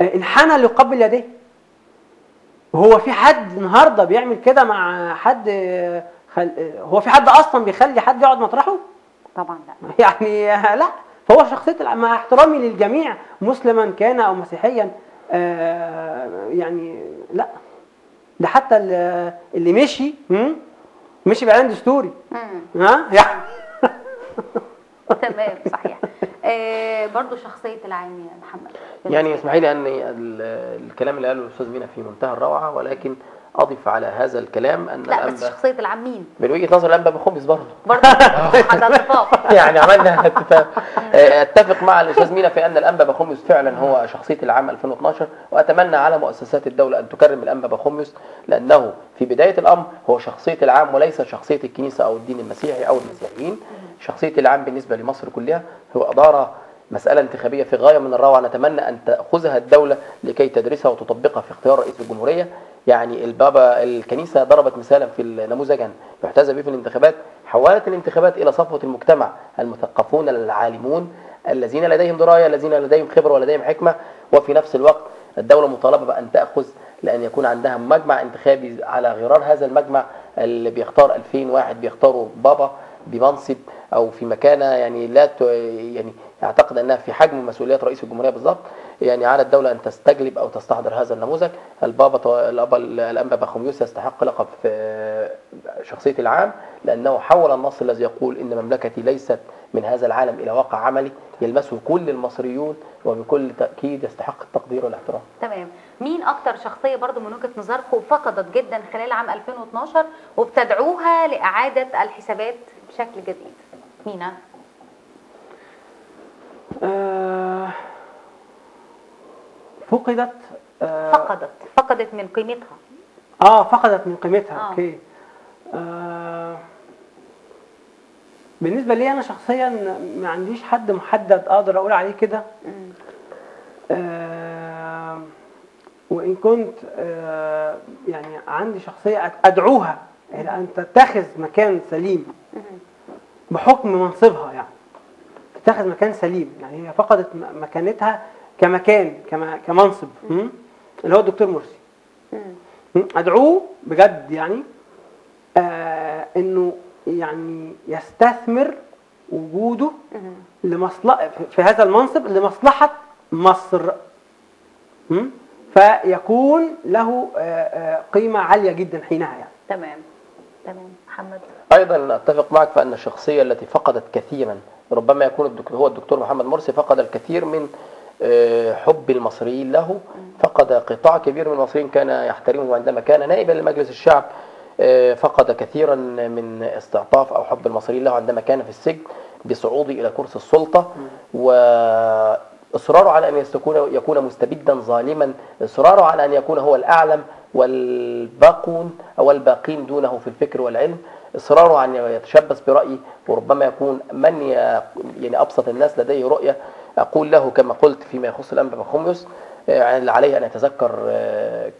انحنى ليقبل يديه. هو في حد النهارده بيعمل كده مع حد؟ هو في حد اصلا بيخلي حد يقعد مطرحه؟ طبعا لا. يعني لا. فهو شخصية، مع احترامي للجميع مسلما كان او مسيحيا، يعني لا، ده حتى اللي مشي مشي باعلان دستوري. ها يعني تمام، صحيح. برضو شخصية العام يا محمد، يعني اسمحي لي أن الكلام اللي قاله الأستاذ مينا في منتهى الروعة، ولكن أضيف على هذا الكلام أن لا بس شخصية العام مين؟ من وجهة نظر الأنبا بخوميس برضه على اتفاق. يعني عملنا اتفاق. أتفق مع الأستاذ مينا في أن الأنبا بخوميس فعلا هو شخصية العام 2012، وأتمنى على مؤسسات الدولة أن تكرم الأنبا بخوميس، لأنه في بداية الأمر هو شخصية العام وليس شخصية الكنيسة أو الدين المسيحي أو المسيحيين. شخصية العام بالنسبة لمصر كلها، هو أدار مسألة انتخابية في غاية من الروعة، نتمنى أن تأخذها الدولة لكي تدرسها وتطبقها في اختيار رئيس الجمهورية. يعني البابا الكنيسة ضربت مثالا في نموذجا يحتذى به في الانتخابات، حولت الانتخابات إلى صفوة المجتمع، المثقفون العالمون الذين لديهم دراية، الذين لديهم خبرة ولديهم حكمة. وفي نفس الوقت الدولة مطالبة بأن تأخذ، لأن يكون عندها مجمع انتخابي على غرار هذا المجمع اللي بيختار 2000 واحد بيختاروا بابا بمنصب أو في مكانة يعني لا يعني اعتقد انها في حجم مسؤوليات رئيس الجمهورية بالضبط. يعني على الدولة ان تستجلب او تستحضر هذا النموذج. البابا الانبا باخوميوس يستحق لقب في شخصية العام، لانه حول النص الذي يقول ان مملكتي ليست من هذا العالم الى واقع عملي يلمسه كل المصريون، وبكل تاكيد يستحق التقدير والاحترام. تمام. مين اكتر شخصية برضو من وجهه نظركم فقدت جدا خلال عام 2012 وبتدعوها لاعادة الحسابات بشكل جديد؟ مينا؟ فقدت فقدت من قيمتها. فقدت من قيمتها. okay. بالنسبة لي انا شخصيا ما عنديش حد محدد اقدر اقول عليه كده. وان كنت يعني عندي شخصية ادعوها الى ان تتخذ مكان سليم بحكم منصبها، يعني تتخذ مكان سليم، يعني هي فقدت مكانتها كمكان كمنصب، اللي هو الدكتور مرسي. ادعوه بجد يعني انه يعني يستثمر وجوده لمصلحة في هذا المنصب لمصلحة مصر، فيكون له قيمة عالية جدا حينها يعني. تمام تمام. محمد؟ ايضا اتفق معك فان الشخصية التي فقدت كثيرا ربما يكون هو الدكتور محمد مرسي. فقد الكثير من حب المصريين له، فقد قطاع كبير من المصريين كان يحترمه عندما كان نائبا لمجلس الشعب، فقد كثيرا من استعطاف او حب المصريين له عندما كان في السجن بصعوده الى كرسي السلطة، واصراره على ان يكون مستبدا ظالما، اصراره على ان يكون هو الاعلم والباقون او الباقين دونه في الفكر والعلم، اصراره على ان يتشبث برايه، وربما يكون من يعني ابسط الناس لديه رؤية. اقول له كما قلت فيما يخص الانبا باخوميوس، عليه ان يتذكر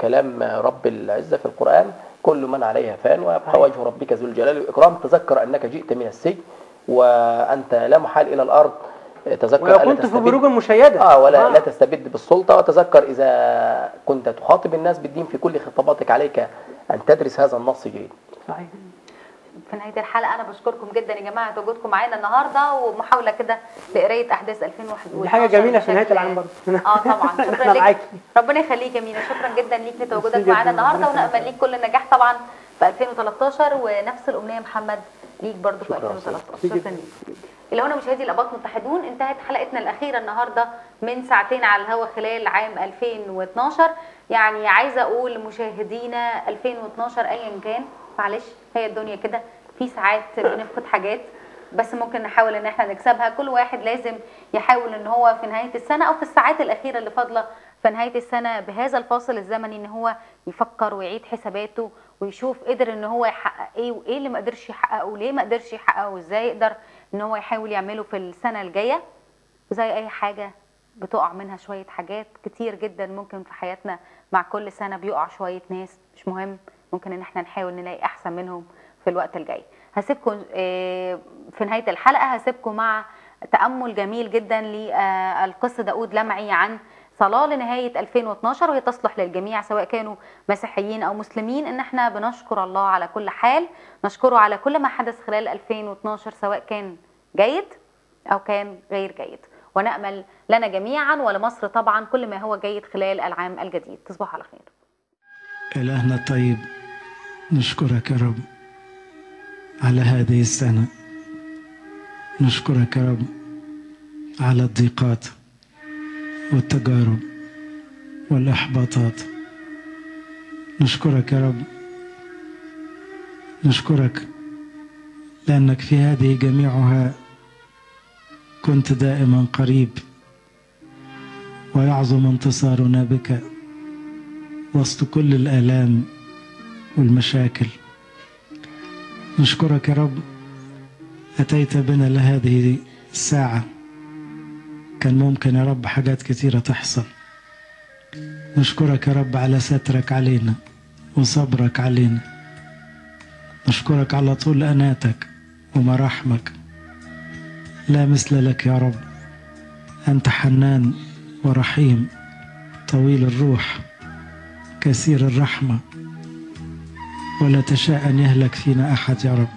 كلام رب العزة في القران: كل من عليها فان ويبقى وجه ربك ذو الجلال والإكرام. تذكر أنك جئت من السجن وأنت لا محال إلى الأرض، تذكر ألا وكنت في بروج مشيدة ولا لا تستبد بالسلطة، وتذكر إذا كنت تخاطب الناس بالدين في كل خطاباتك عليك أن تدرس هذا النص جيدا. صحيح. في نهاية الحلقة أنا بشكركم جدا يا جماعة تواجدكم معانا النهاردة، ومحاولة كده لقراية أحداث 2011. دي حاجة جميلة في نهاية العام برضه. طبعا. شكرا لك، ربنا يخليك يا مينا، شكرا جدا ليك لتواجدك معانا النهاردة، ونأمل ليك كل النجاح طبعا في 2013، ونفس الأمنية محمد ليك برضه في 2013. شكرا ليك. إلى هنا مشاهدي الآباط متحدون انتهت حلقتنا الأخيرة النهاردة من ساعتين على الهوا خلال عام 2012. يعني عايزة أقول لمشاهدينا 2012 أيا كان، معلش هي الدنيا كده، في ساعات بنفقد حاجات بس ممكن نحاول ان احنا نكسبها. كل واحد لازم يحاول ان هو في نهاية السنة او في الساعات الأخيرة اللي فاضلة في نهاية السنة بهذا الفاصل الزمني ان هو يفكر ويعيد حساباته ويشوف قدر ان هو يحقق ايه وايه اللي ما قدرش يحققه وليه ما قدرش يحققه وازاي يقدر ان هو يحاول يعمله في السنة الجاية. وزي اي حاجة بتقع منها شوية حاجات كتير جدا ممكن في حياتنا مع كل سنة بيقع شوية ناس، مش مهم، ممكن ان احنا نحاول نلاقي احسن منهم في الوقت الجاي. هسيبكم في نهاية الحلقة، هسيبكم مع تأمل جميل جدا للقس داود لمعي عن صلاة لنهاية 2012، وهي تصلح للجميع سواء كانوا مسيحيين أو مسلمين. إن احنا بنشكر الله على كل حال، نشكره على كل ما حدث خلال 2012 سواء كان جيد أو كان غير جيد، ونأمل لنا جميعا ولمصر طبعا كل ما هو جيد خلال العام الجديد. تصبحوا على خير. إلهنا الطيب، نشكرك يا رب على هذه السنة، نشكرك يا رب على الضيقات والتجارب والإحباطات، نشكرك يا رب، نشكرك لأنك في هذه جميعها كنت دائما قريب، ويعظم انتصارنا بك وسط كل الآلام والمشاكل. نشكرك يا رب أتيت بنا لهذه الساعة، كان ممكن يا رب حاجات كتيرة تحصل. نشكرك يا رب على سترك علينا وصبرك علينا، نشكرك على طول أناتك ومراحمك، لا مثل لك يا رب، أنت حنان ورحيم، طويل الروح، كثير الرحمة، ولا تشاء أن يهلك فينا أحد يا رب.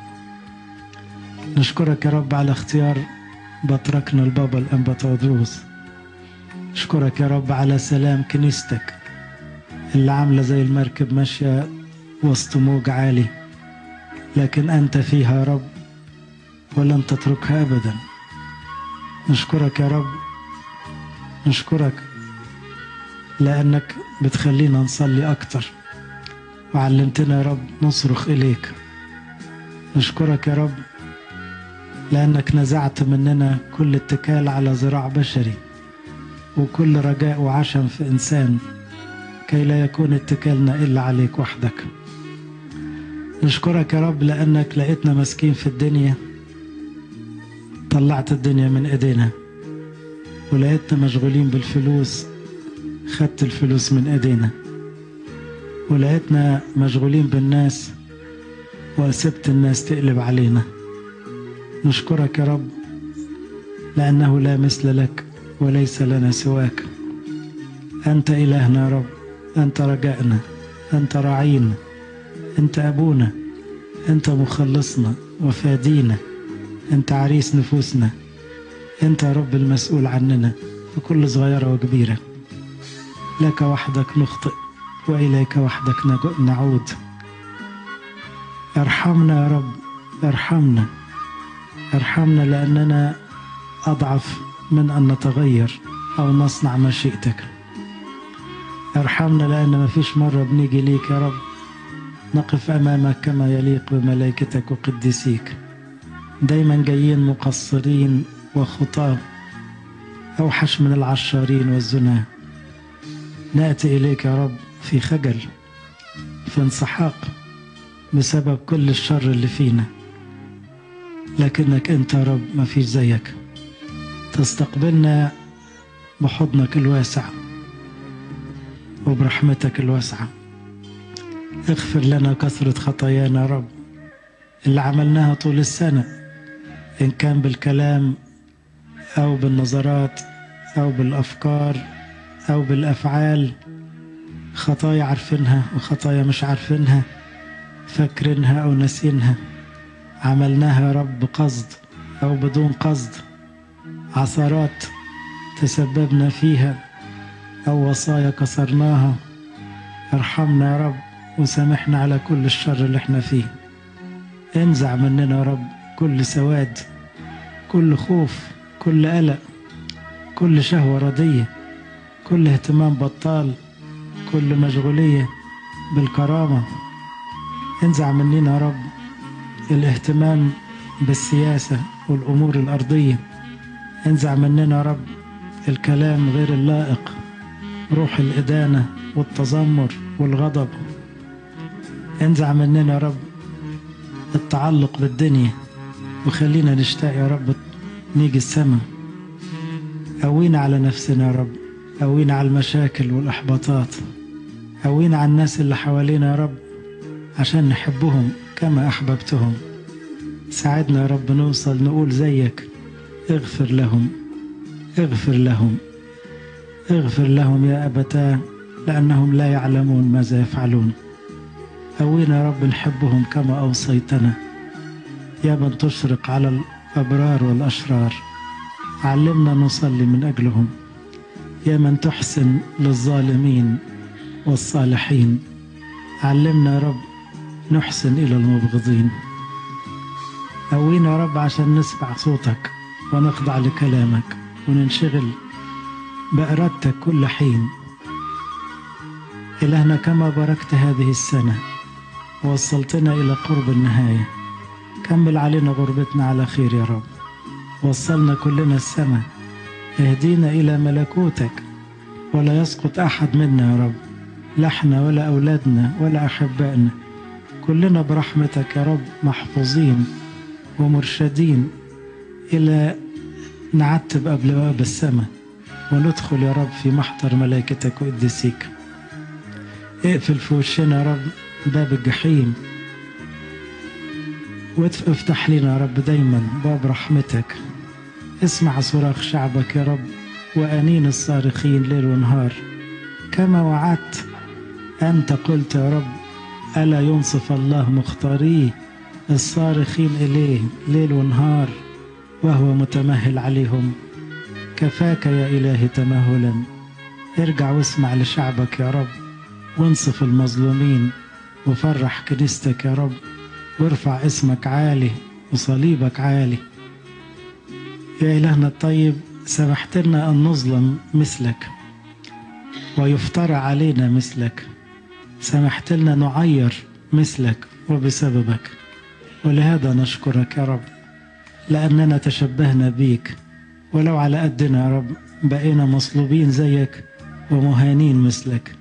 نشكرك يا رب على اختيار بطركنا البابا الأنبا تواضروس. أشكرك يا رب على سلام كنيستك اللي عاملة زي المركب ماشية وسط موج عالي، لكن أنت فيها يا رب ولن تتركها أبدا. نشكرك يا رب، نشكرك لأنك بتخلينا نصلي أكتر، وعلمتنا يا رب نصرخ إليك. نشكرك يا رب لأنك نزعت مننا كل اتكال على ذراع بشري وكل رجاء وعشم في إنسان، كي لا يكون اتكالنا إلا عليك وحدك. نشكرك يا رب لأنك لقيتنا مسكين في الدنيا، طلعت الدنيا من إيدينا، ولقيتنا مشغولين بالفلوس، خدت الفلوس من إيدينا، ولقيتنا مشغولين بالناس وسبت الناس تقلب علينا. نشكرك يا رب لأنه لا مثل لك وليس لنا سواك. أنت إلهنا يا رب، أنت رجائنا، أنت راعينا، أنت أبونا، أنت مخلصنا وفادينا، أنت عريس نفوسنا، أنت يا رب المسؤول عننا في كل صغيرة وكبيرة. لك وحدك نخطئ وإليك وحدك نعود. ارحمنا يا رب، ارحمنا، ارحمنا لأننا أضعف من أن نتغير أو نصنع مشيئتك. ارحمنا لأن ما فيش مرة بنيجي ليك يا رب نقف أمامك كما يليق بملائكتك وقديسيك. دايما جايين مقصرين وخطاة، أوحش من العشارين والزنا. نأتي إليك يا رب في خجل، في انسحاق بسبب كل الشر اللي فينا، لكنك أنت يا رب ما فيش زيك. تستقبلنا بحضنك الواسع وبرحمتك الواسعة. اغفر لنا كثرة خطايانا يا رب اللي عملناها طول السنة، إن كان بالكلام أو بالنظرات أو بالأفكار أو بالأفعال. خطايا عارفينها وخطايا مش عارفينها، فاكرينها أو ناسينها، عملناها يا رب بقصد أو بدون قصد، عثرات تسببنا فيها أو وصايا كسرناها. ارحمنا يا رب وسامحنا على كل الشر اللي احنا فيه. انزع مننا يا رب كل سواد، كل خوف، كل قلق، كل شهوة ردية، كل اهتمام بطال، كل مشغولية بالكرامة. انزع مننا يا رب الاهتمام بالسياسة والأمور الأرضية. انزع مننا يا رب الكلام غير اللائق، روح الإدانة والتذمر والغضب. انزع مننا يا رب التعلق بالدنيا، وخلينا نشتاق يا رب نيجي السما. قوينا على نفسنا يا رب، قوينا على المشاكل والإحباطات، قوينا على الناس اللي حوالينا يا رب عشان نحبهم كما أحببتهم. ساعدنا يا رب نوصل نقول زيك: اغفر لهم، اغفر لهم، اغفر لهم يا أبتاه لأنهم لا يعلمون ماذا يفعلون. قوينا يا رب نحبهم كما أوصيتنا. يا من تشرق على الأبرار والأشرار، علمنا نصلي من أجلهم. يا من تحسن للظالمين والصالحين، علمنا يا رب نحسن إلى المبغضين. قوينا يا رب عشان نسمع صوتك ونخضع لكلامك وننشغل بإرادتك كل حين. إلهنا كما باركت هذه السنة ووصلتنا إلى قرب النهاية، كمل علينا غربتنا على خير يا رب. وصلنا كلنا السماء، اهدينا إلى ملكوتك، ولا يسقط أحد منا يا رب، لا احنا ولا أولادنا ولا أحبائنا، كلنا برحمتك يا رب محفوظين ومرشدين إلى نعتب قبل باب السماء وندخل يا رب في محضر ملائكتك وقديسيك. اقفل في وشنا يا رب باب الجحيم، وافتح لنا يا رب دايما باب رحمتك. اسمع صراخ شعبك يا رب وأنين الصارخين ليل ونهار، كما وعدت أنت قلت يا رب: ألا ينصف الله مختاريه الصارخين إليه ليل ونهار وهو متمهل عليهم. كفاك يا إلهي تمهلا. ارجع واسمع لشعبك يا رب، وانصف المظلومين، وفرح كنيستك يا رب، وارفع اسمك عالي وصليبك عالي. يا إلهنا الطيب، سمحت لنا أن نظلم مثلك ويفترى علينا مثلك، سمحت لنا نعير مثلك وبسببك، ولهذا نشكرك يا رب، لأننا تشبهنا بيك ولو على قدنا يا رب، بقينا مصلوبين زيك ومهانين مثلك.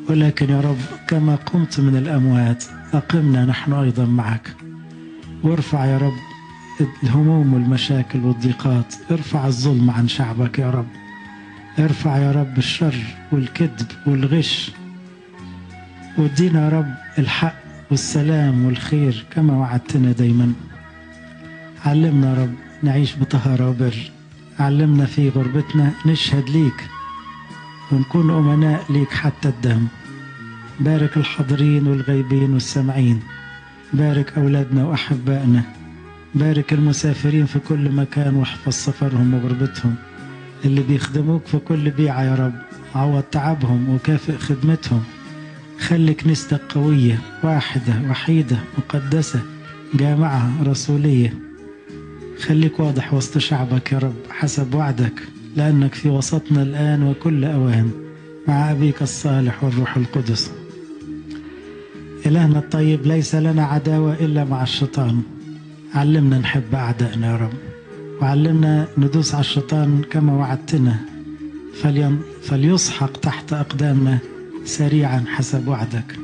ولكن يا رب كما قمت من الأموات أقمنا نحن أيضا معك. وارفع يا رب الهموم والمشاكل والضيقات، ارفع الظلم عن شعبك يا رب، ارفع يا رب الشر والكذب والغش، وادينا يا رب الحق والسلام والخير كما وعدتنا دايما. علمنا يا رب نعيش بطهارة وبر، علمنا في غربتنا نشهد ليك ونكون أمناء ليك حتى الدم. بارك الحاضرين والغيبين والسامعين، بارك أولادنا وأحبائنا، بارك المسافرين في كل مكان واحفظ سفرهم وغربتهم، اللي بيخدموك في كل بيعة يا رب عوض تعبهم وكافئ خدمتهم. خلي كنيستك قوية واحدة وحيدة مقدسة جامعة رسولية. خليك واضح وسط شعبك يا رب حسب وعدك، لأنك في وسطنا الآن وكل أوان مع أبيك الصالح والروح القدس. إلهنا الطيب، ليس لنا عداوة إلا مع الشيطان. علمنا نحب أعدائنا يا رب، وعلمنا ندوس على الشيطان كما وعدتنا، فليسحق تحت أقدامنا سريعا حسب وعدك.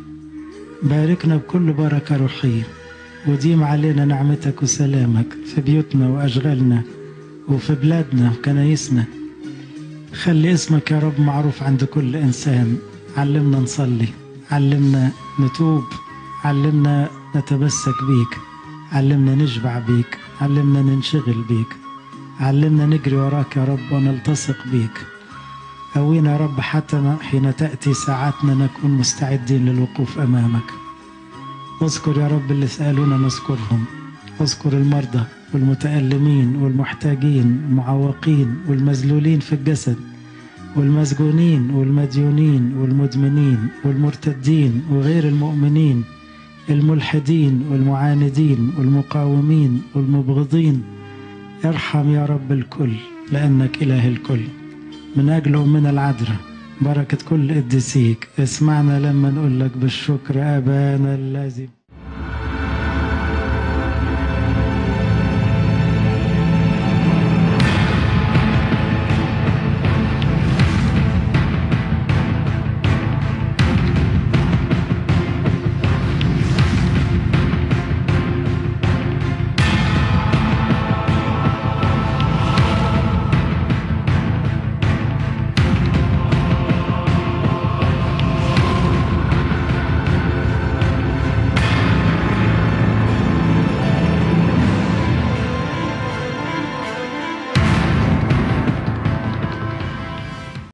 باركنا بكل بركة روحية، وديم علينا نعمتك وسلامك في بيوتنا وأشغالنا وفي بلادنا وكنايسنا. خلي اسمك يا رب معروف عند كل إنسان. علمنا نصلي، علمنا نتوب، علمنا نتمسك بيك، علمنا نشبع بيك، علمنا ننشغل بيك، علمنا نجري وراك يا رب ونلتصق بيك. قوينا يا رب حتى حين تأتي ساعتنا نكون مستعدين للوقوف أمامك. اذكر يا رب اللي سألونا نذكرهم، اذكر المرضى والمتألمين والمحتاجين المعوقين والمذلولين في الجسد والمسجونين والمديونين والمدمنين والمرتدين وغير المؤمنين، الملحدين والمعاندين والمقاومين والمبغضين. ارحم يا رب الكل لأنك إله الكل. من أجل أمنا العذراء بركة كل قديسيك، اسمعنا لما نقول لك بالشكر أبانا الذي.